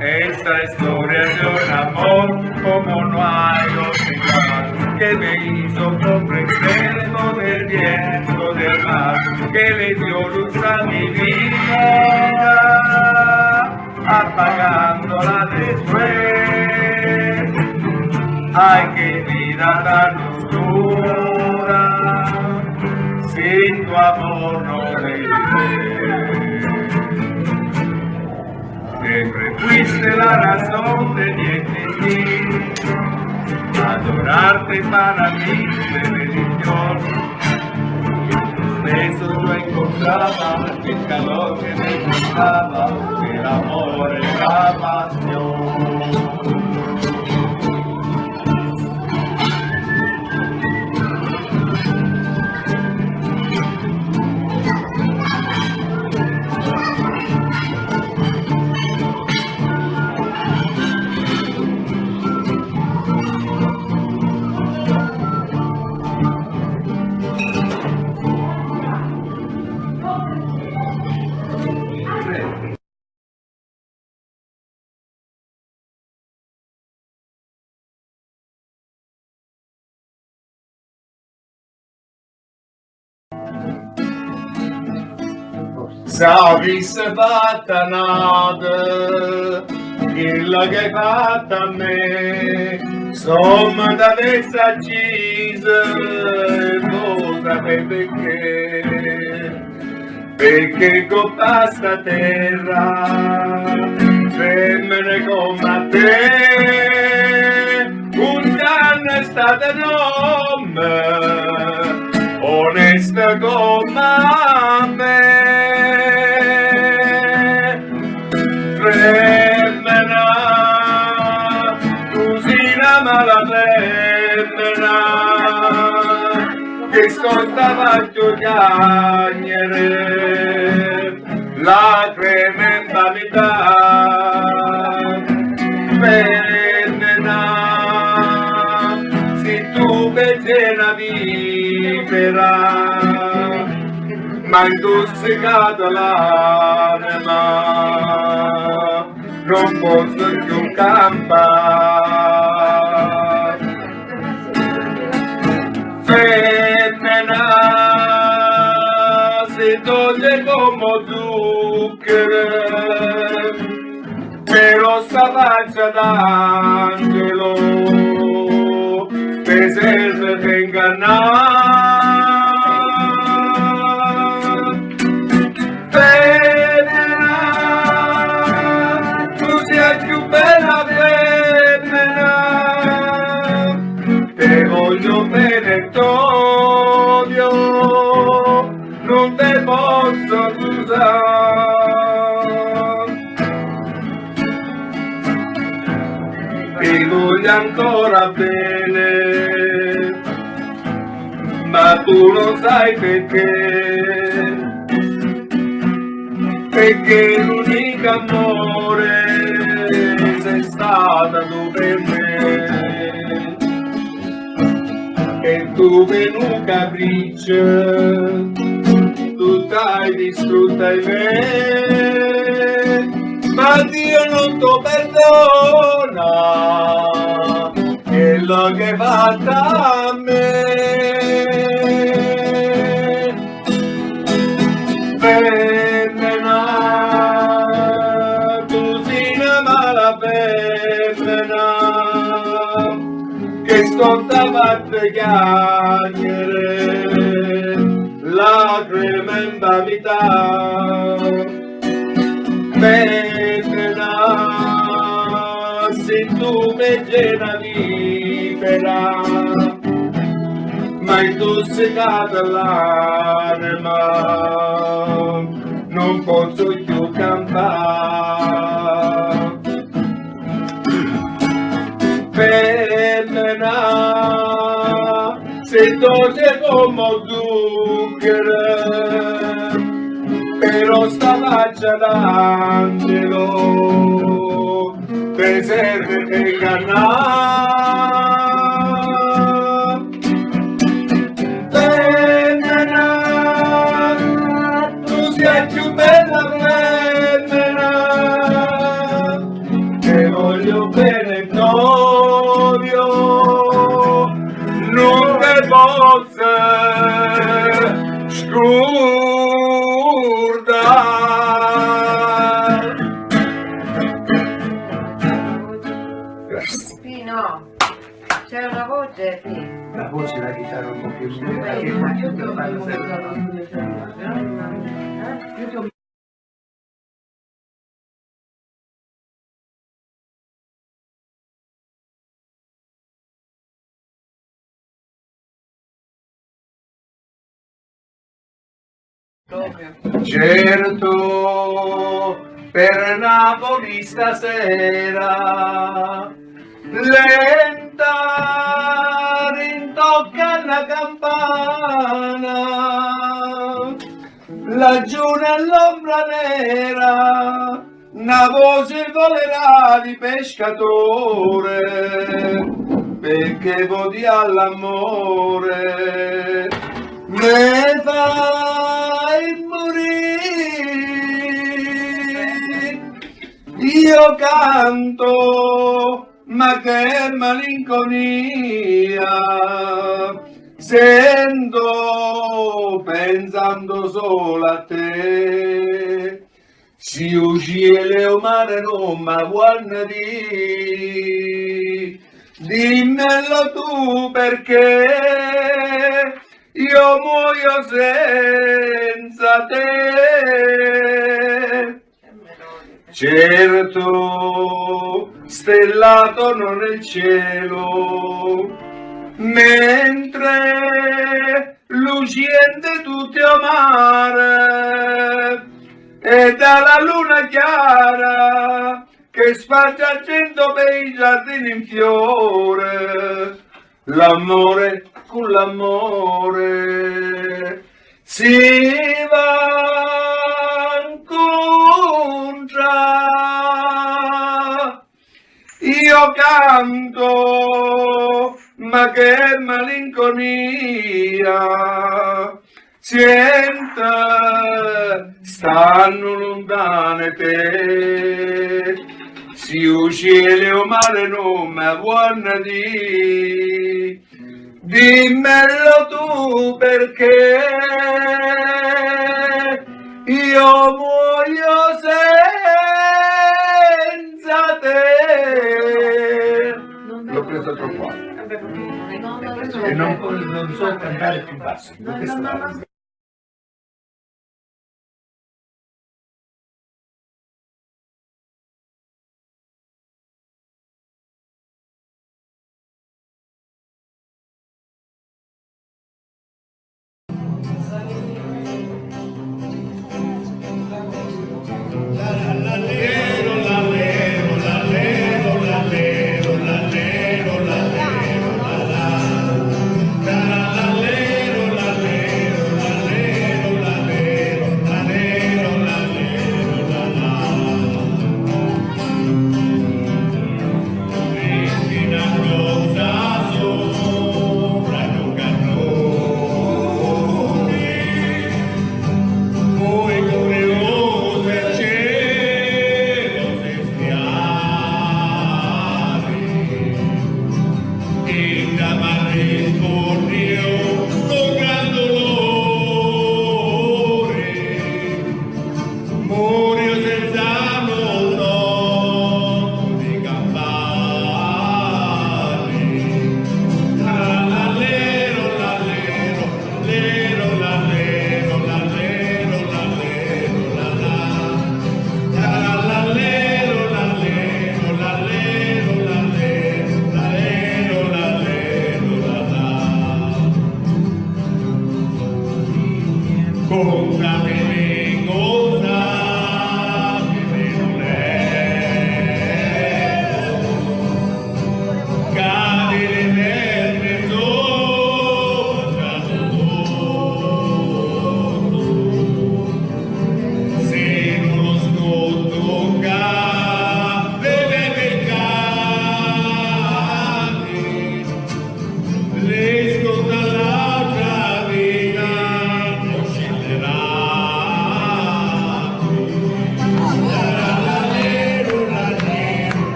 Esta historia de un amor como no hay dos igual, que me hizo comprender todo el viento del mar, que le dio luz a mi vida, apagándola después. Ay, qué vida tan oscura, sin tu amor no sé. Siempre fuiste la razón de mi existir. Adorarte para mí fue religión. En tus besos yo encontraba el calor que me gustaba, el amor y la pasión. S'avissi fatta nata chilla che hai fattu a me, somma t'avissi accisa e vuoi sapè perché. Pecché coppa sta terra, femmene comu a te, un giornu è stata n'ommu, onesta comu a me. Femmena, tu si na mala femmena, che storta faccio chiagnere, lacrime in vanità. Femmena, si tu vedi na vipera, m'ha intussicatu l'anima, non posso più campà. Femmena, si dolce come zucchero, però sta faccia d'angelo, te serve per ingannà. Femmena, tu sei più bella femmena, te voglio bene e t'odio, non te posso scusare. Ti voglio ancora bene, ma tu lo sai perché, perché l'unico amore sei stata tu per me. E tu per un capriccio, tu t'hai distrutta in me, ma Dio non ti perdona quello che hai fatto a me. Femmena, Contava a chiagnere lacrime in vanità. Femmena, si tu mi geni vipera, m'hai intussicata l'anima, non posso più cantare. Femmena, si doce come zucchero, però sta faccia d'angelo ti serve per ingannare. Femmena, tu sei più bella femmena, ti voglio bene, t'odio, non ti posso scordare. Grazie. Sì, no. C'è una voce, sì. La voce, la chitarra un po' più... Eh, ma io ti ho... Certo, per Napoli stasera, lenta, rintocca la campana, laggiù nell'ombra nera, na voce volerà di pescatore, perché voti all'amore, me fai morire. Io canto, ma che malinconia, sento pensando solo a te. Si u cielu e u mare non mi vuonnu dì, dimmillu tu perché io muoio senza te. Certo, stellato non è il cielo, mentre lucente tutto è mare, e dalla luna chiara che sparge argento per i giardini in fiore, l'amore con l'amore si va incontro. Io canto, ma che malinconia, siente, stanno lontane te. Si u cielo e u mare non mi vuonnu dì, dimmillu tu perché io muoio senza te. L'ho presa troppo alta. E non, non so cantare più basso.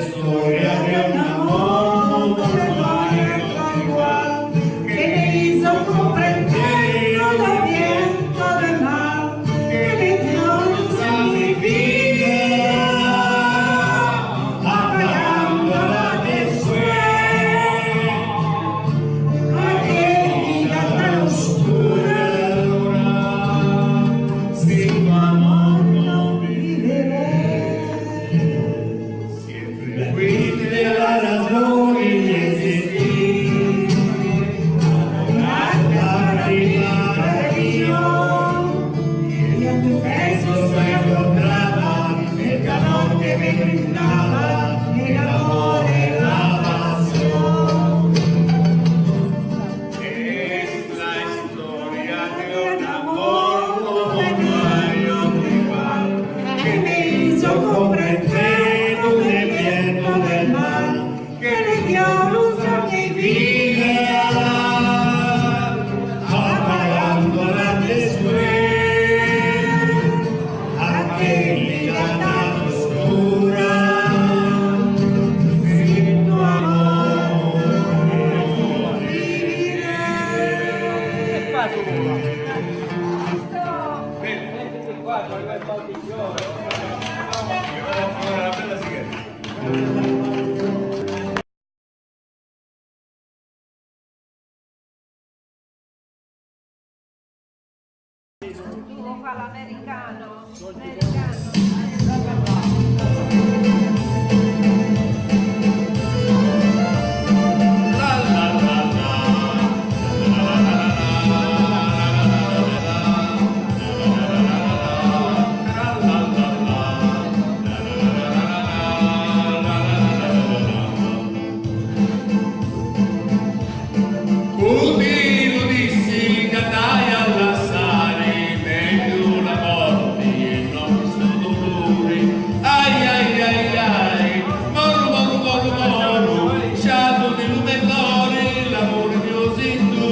Storia di un amore. Vuoi fare l'americano? Americano. Cu ti lu dissi ca t'haiu a lassari, megghiu la morti e non stu duluri. Ai, ai, ai, ai, moru, moru, moru, moru, sciatu di lu me cori, l'amuri miu si tu.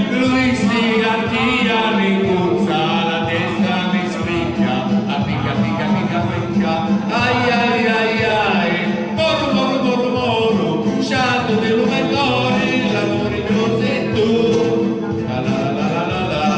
Lu dissi a tia rincuzza, la testa mi spicchia, a picca, picca, picca, picca, ai, ai, ai, ai. Moru, moru, moru, moru, sciatu di lu me cori, l'amuri miu si tu. La, la, la.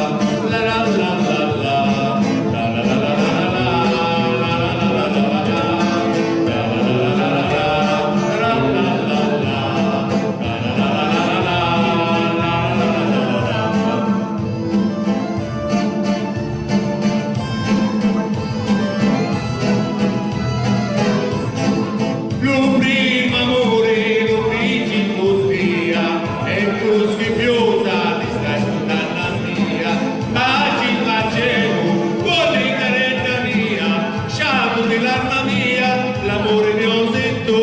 Lu primu amuri lu fici cu tia, e tu schifiusa ti stai scurdann'u a mia. Paci facemu, vuoi caredda mia, sciatu di l'arma mia, l'amuri miu si tu.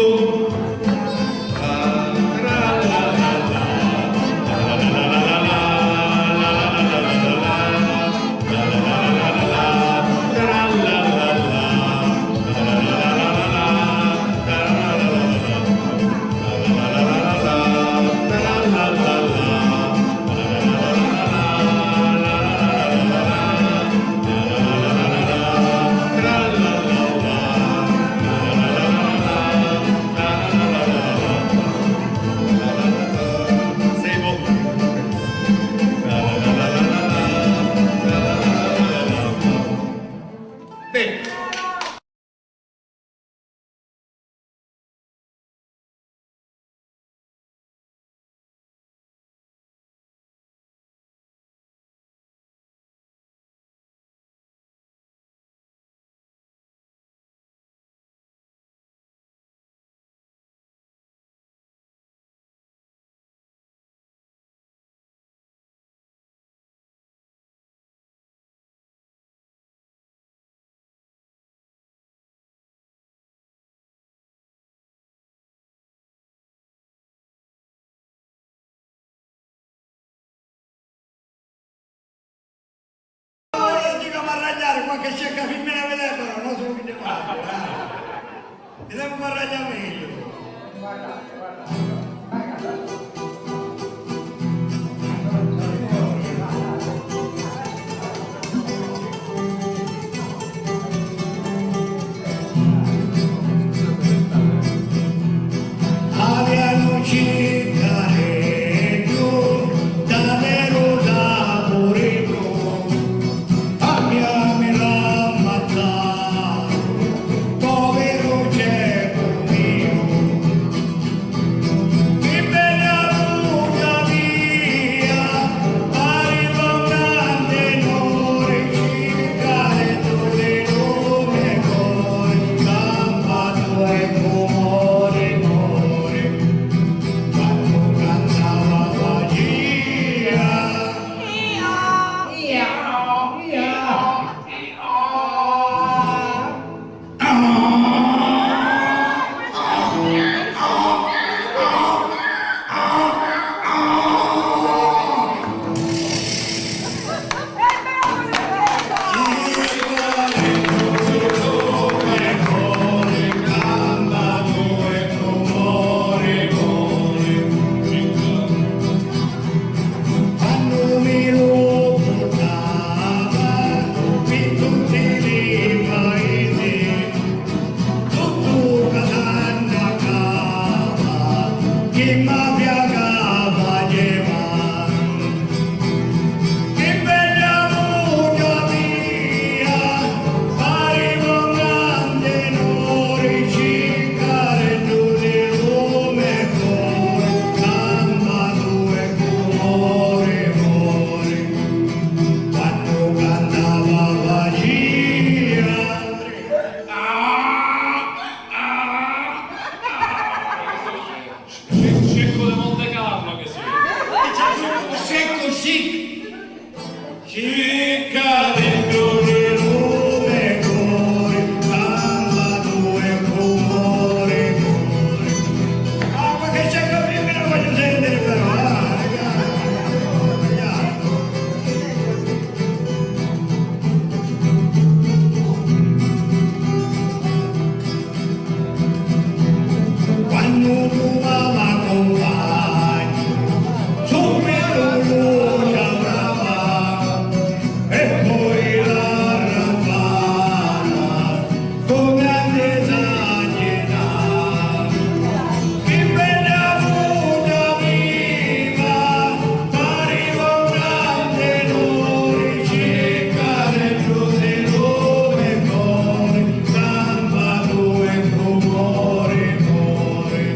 Qualche cecca fimmina vi leva, però, non solo che ne parla, eh. Ti devo parlare meglio. Avianu ciccareddu, daveru sapuriddu, aviami l'ammazzatu, poviru ceccu miu. Chi bedda vugghiu avia, pariva un gran tenuri, ciccareddu di lu me cori, campatu e cu mori mori, quannu cantava facia. Quannu mi lu purtava pi tutti li paisi, tuttu ca s'annacava, chi mafia ca faceva. Chi bedda vugghiu avia, pariva un gran tenuri, ciccareddu di lu me cori, campatu e cu mori mori, quannu cantava facia. Sceccu di Monte Carlo che si. Sceccu chic. Cicca dentro di lu me cori, canta due rumori, rumori. Ah, ma che c'è che prima la voglio sentire però, ah, ragazzi, ragazzi. Quannu truvava cumpagnu, subbitu lu ciamava e poi l'arrampava. Cu grandi sagità, chi bedda vuta viva, pariva un gran tenuri, cicca dentru di lu me cori, campatu e cu mori mori,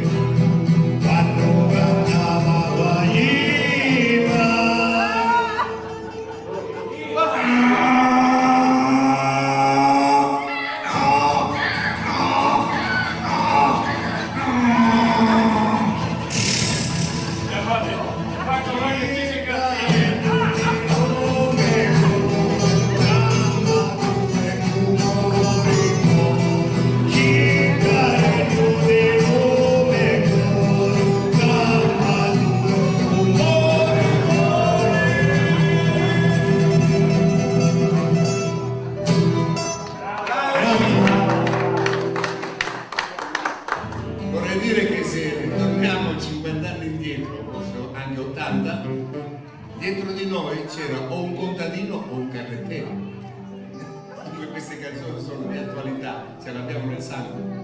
quannu cantava guagliva. Vorrei dire che se ritorniamo cinquanta anni indietro, forse anche ottanta, dentro di noi c'era o un contadino o un carrettiere. Dunque queste canzoni sono di attualità, ce l'abbiamo nel sangue.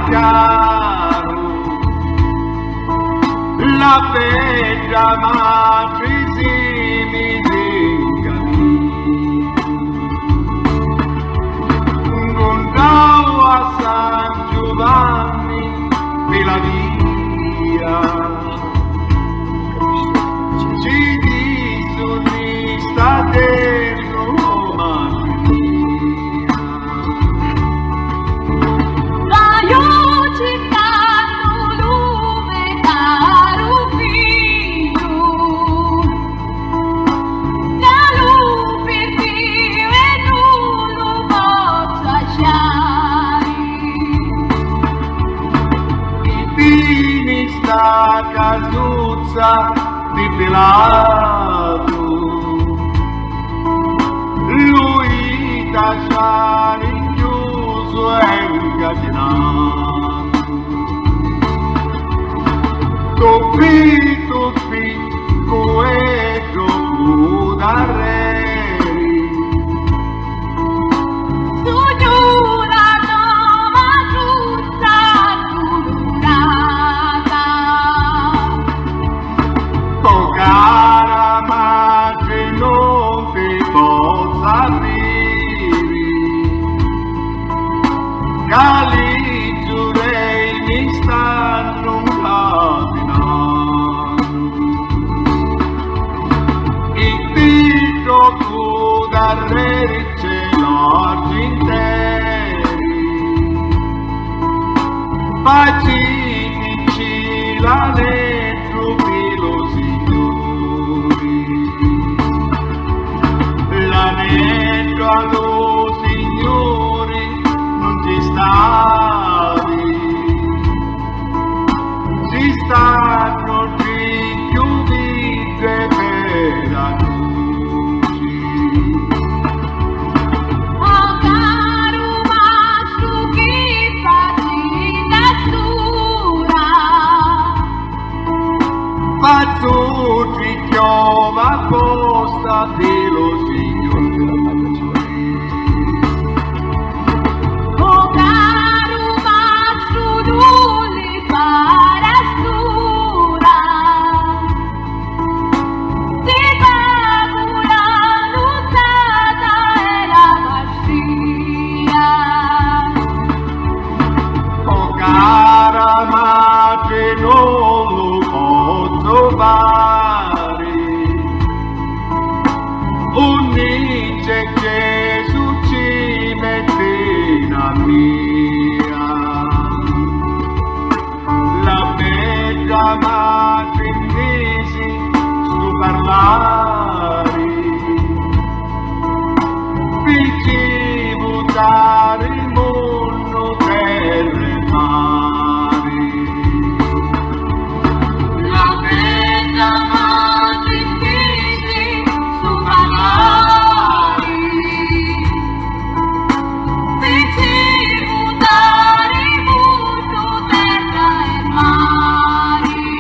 Caru, la bedda matri si misi 'n camminu, ncuntau a San Giuvanni pi la via. Ci dissi: "Unni sta tennu, matri mia?" Staiu circannu lu me caru figghiu, ca lu pirdiu e nun lu pozzu asciari. Chi tini sta casuzza di Pilatu, lu ita ciari chiusu e ncatinatu. Tuppi, tuppi, cu eddu cu darreri. Signura, no, ma tutta addulurata. O cara matri, non ti pozzu diri, ca li giurei mi stannu ncatinannu. Itti troppu darreri c'è l'arginteri, facitici l'aneddu pi lu Signuri. L'aneddu a lu Signuri nun ci stavi, ci stannu tri chiuvizzi peraduci. O caru mastru, chi faciti a st'ura? Fazzu tri chiova apposta pi lu Signuri. O caru mastru, nun li fari a st'ura, ti pagu la nuttata e la pastia. O cara matri, non lu pozzu fari, unni c'è Gesù ci metti na mia. La bedda matri misi stu parlari, fici vutari munnu, terra e mari. La bedda matri misi stu parlari, fici vutari munnu, terra e mari.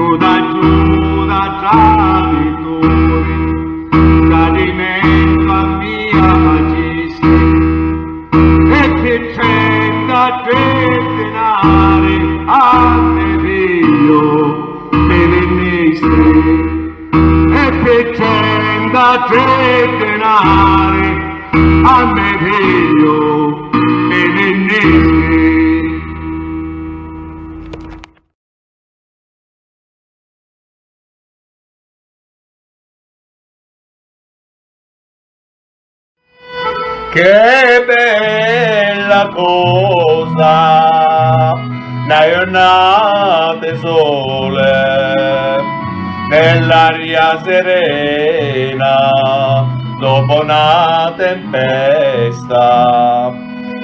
Aiuta, aiuta, tradituri, tradimentu a mia facisti, e pi trentatré dinari a me figghiu mi vinnisti, e pi trentatré dinari a me figghiu mi vinnisti. Che bella cosa, na jurnata 'e sole, nell'aria serena, dopo na tempesta,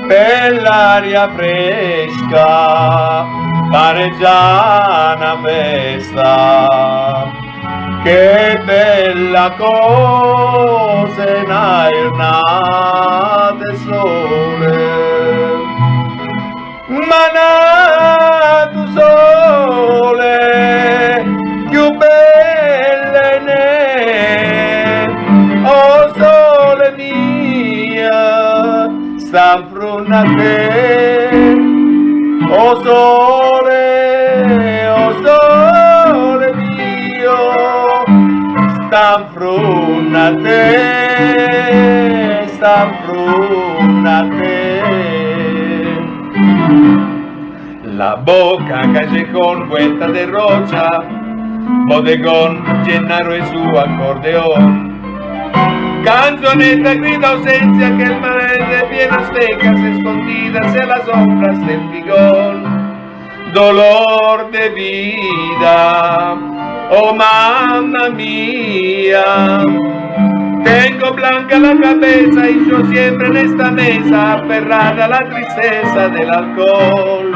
bell'aria fresca, pare già na festa. Che bella cosa è na jurnata 'e sole, ma n'atu sole cchiù bella 'e nè, o sole mia, sta 'nfrunna a te, o sole, o sole mio, sta 'nfrunna a te, sta 'nfrunna a te. La bocca ca c'è con guetta de roccia, bodegón, Gennaro e su accordeón. Canzonetta grida ausencia che il manente piena stecca se scondida se la sombra del figón. Dolor de vida, oh mamma mia, tengo blanca la cabeza y yo siempre en esta mesa aferrada a la tristeza del alcohol.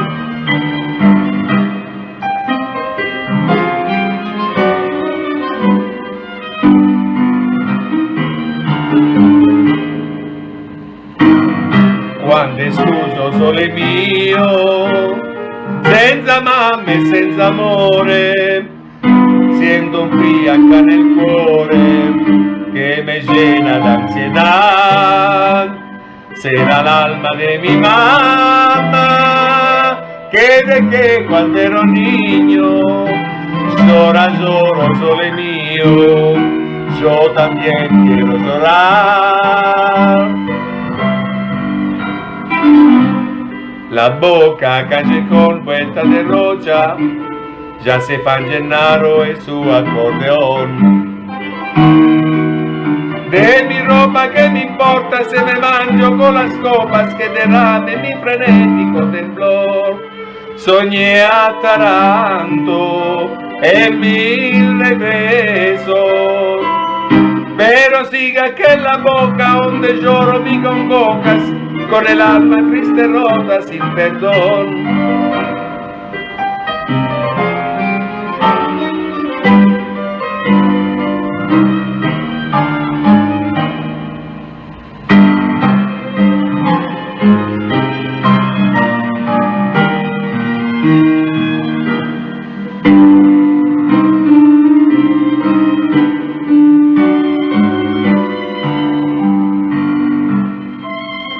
Quando è scuso sole mio, senza mamma e senza amore, siento un frío acá nel cuore che me llena d'ansiedad. Será l'alma de mi mamma, que de que cuando era un niño llora, lloro, sole mio, yo también quiero llorar. La boca cace con puerta de rocha, ya se fan Gennaro e su acordeón. De mi roba che mi importa se me mangio con las copas que derrame mi frenetico temblor. Soñé a Taranto e mil regresos, pero siga aquella boca onde lloro mi con bocas, con el alma triste rota sin perdón.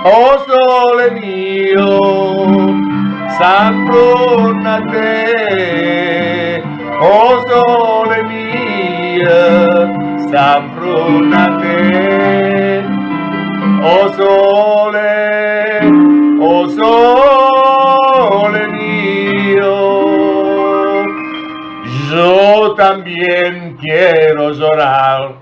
O sole mio, sta 'nfrunna a te, o sole mio, sta 'nfrunna a te, o sole, o sole mio, yo también quiero llorar.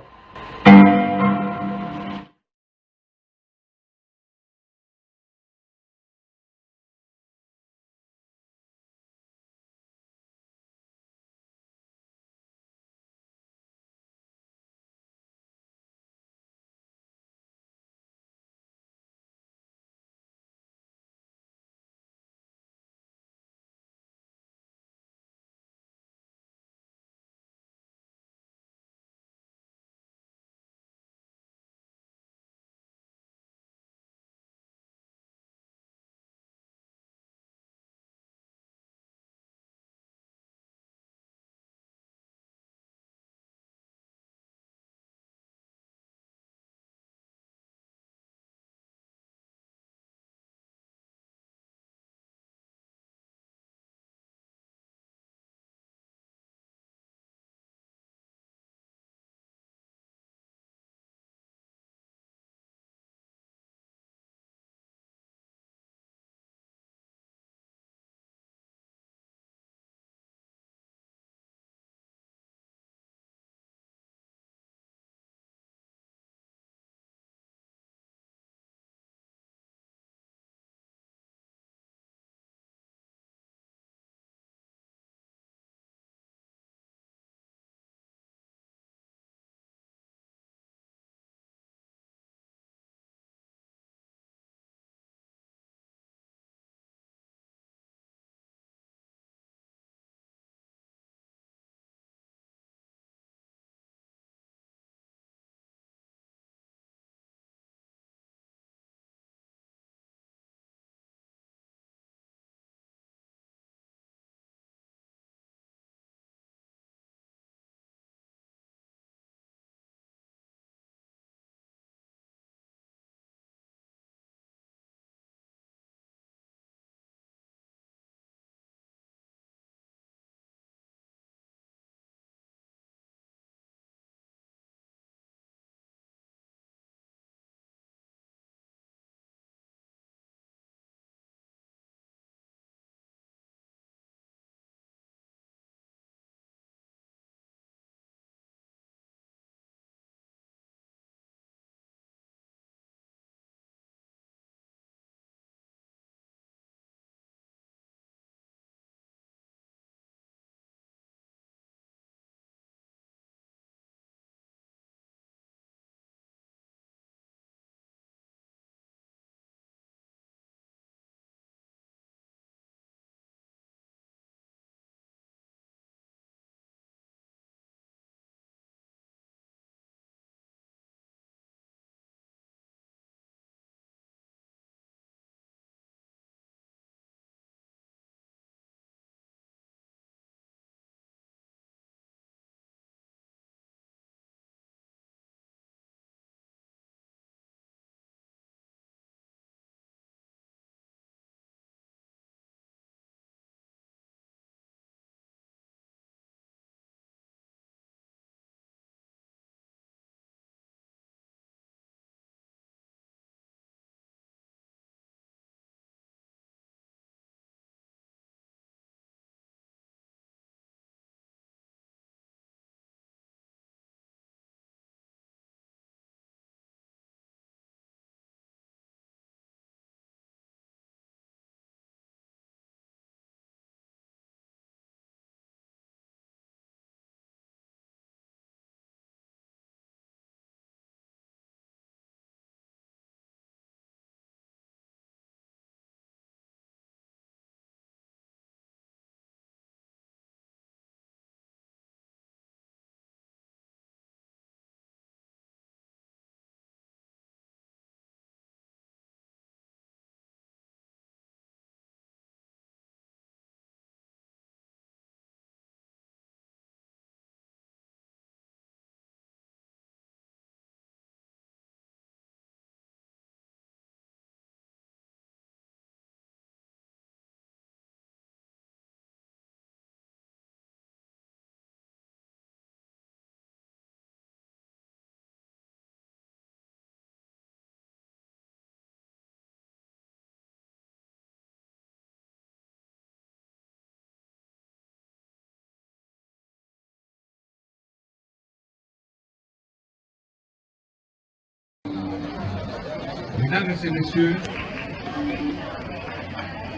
Mesdames et messieurs,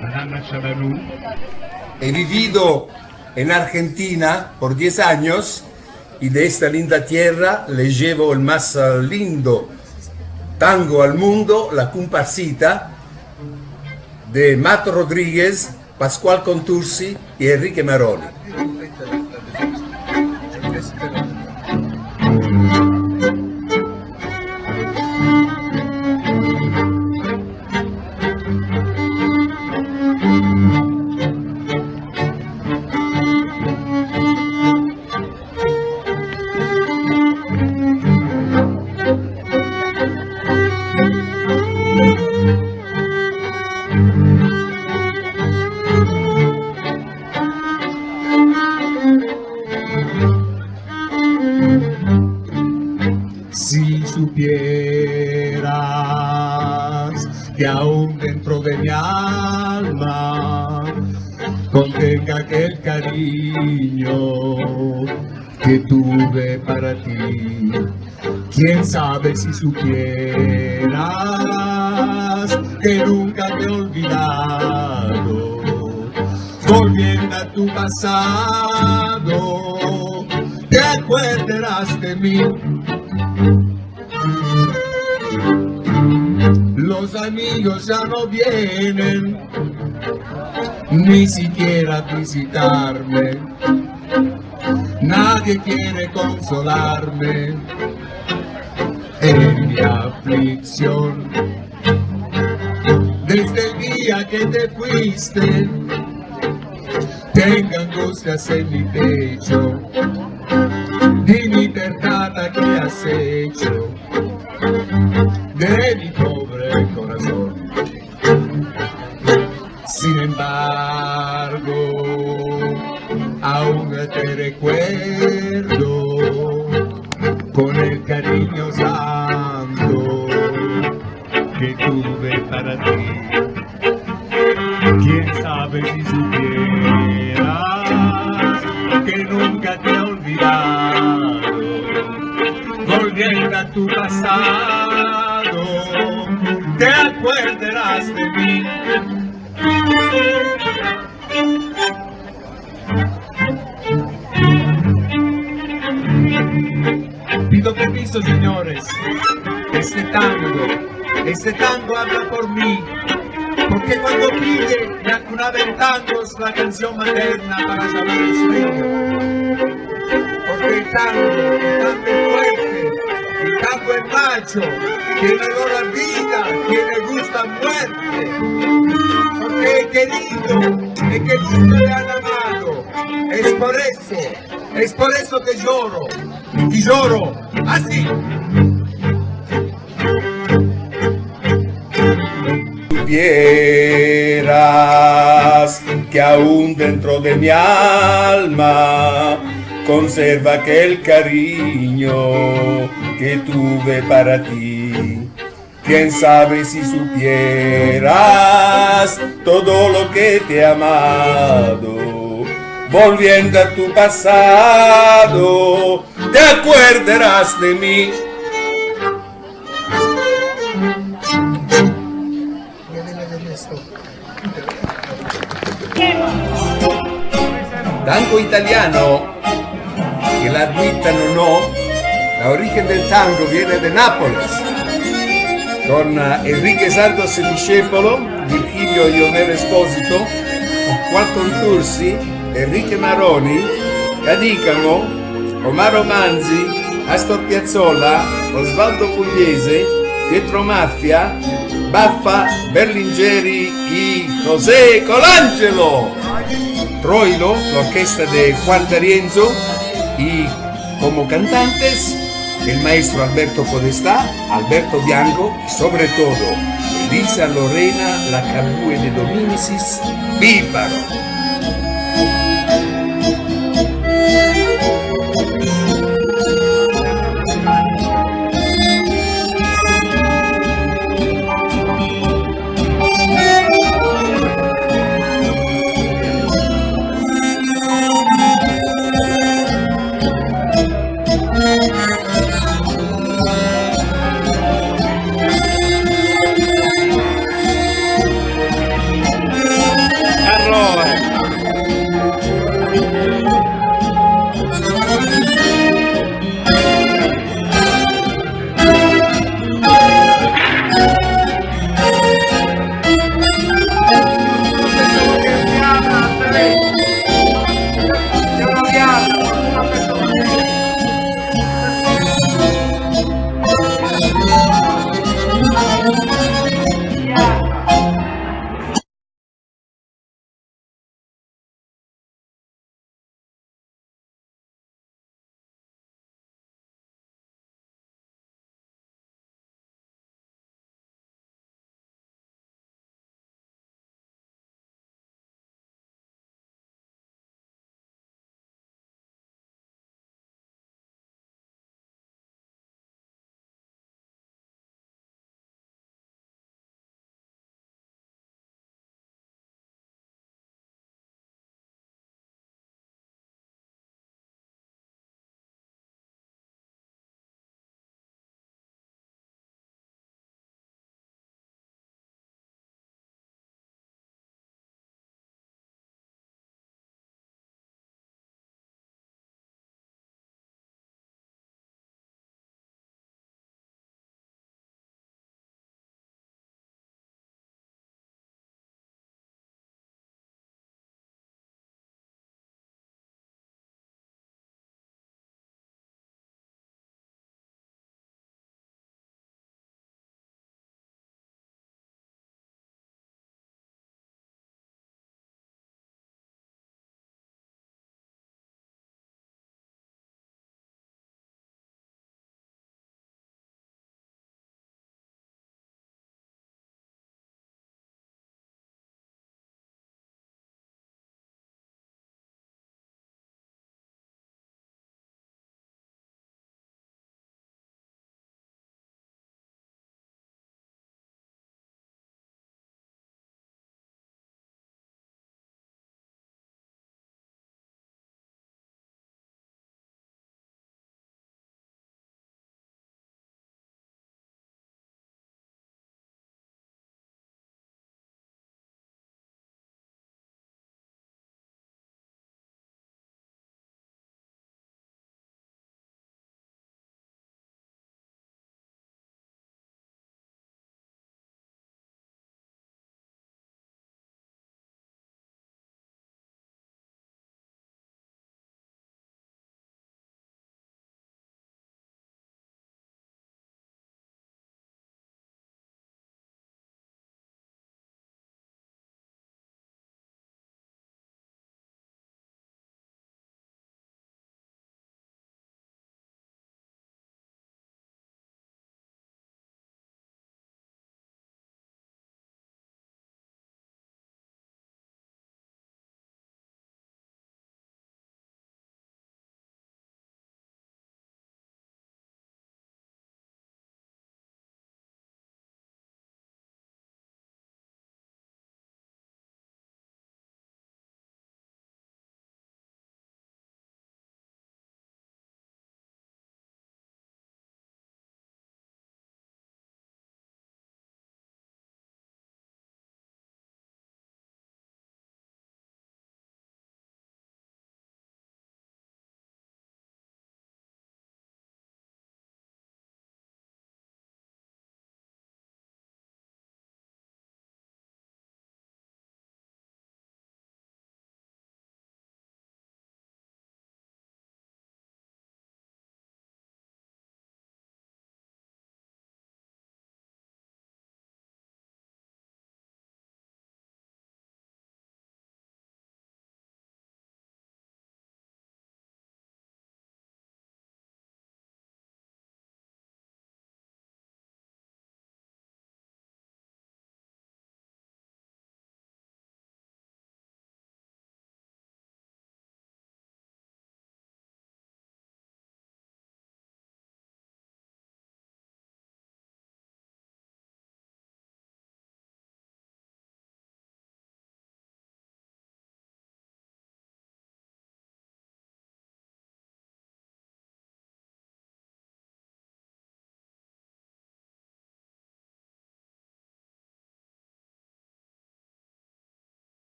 Madame Machabanou. He vivido en Argentina por diez años y de esta linda tierra le llevo el más lindo tango al mundo, La Cumparsita, de Mato Rodríguez, Pasqual Contursi y Enrique Maroni. Si supieras que aún dentro de mi alma contenga aquel cariño que tuve para ti. Quién sabe si supieras que nunca te he olvidado, volviendo a tu pasado, te acuerdarás de mí. Los amigos ya no vienen ni siquiera a visitarme. Nadie quiere consolarme en mi aflicción. Desde el día que te fuiste, tengo angustias en mi pecho. Dime, verdad, ¿qué has hecho de mi pobre corazón? Sin embargo, aún te recuerdo con el cariño santo que tuve para ti. Quién sabe si supieras que nunca te he olvidado, volviendo a tu pasado, te acuerdarás de mí. Pido permiso, señores, este tango, este tango habla por mí, porque cuando pide la cuna de tangos, la canción materna para saber el sueño. Porque el tango, el tango es fuerte, el tango es macho, tiene olor a vida, tiene gusto a muerte. Porque es querido, es que nunca le han amado. Es por eso, es por eso que lloro, y lloro así. Supieras que aún dentro de mi alma conserva aquel cariño que tuve para ti. Quién sabe si supieras todo lo que te he amado, volviendo a tu pasado, te acuerdarás de mí. Tango italiano, que la admitan o no, la origen del tango viene de Nápoles, con Enrique Santos Discepolo, Virgilio Ionel Esposito, Pasqual Contursi, Enrique Maroni, Cadicamo, Omaro Manzi, Astor Piazzolla, Osvaldo Pugliese, Pietro Mafia, Baffa, Berlingeri y José Colangelo. Troilo, l'orquesta de Juan D'Arienzo y como cantantes, el maestro Alberto Podestá, Alberto Bianco y sobre todo Elisa Lorena, la carbue de Dominicis, Píparo.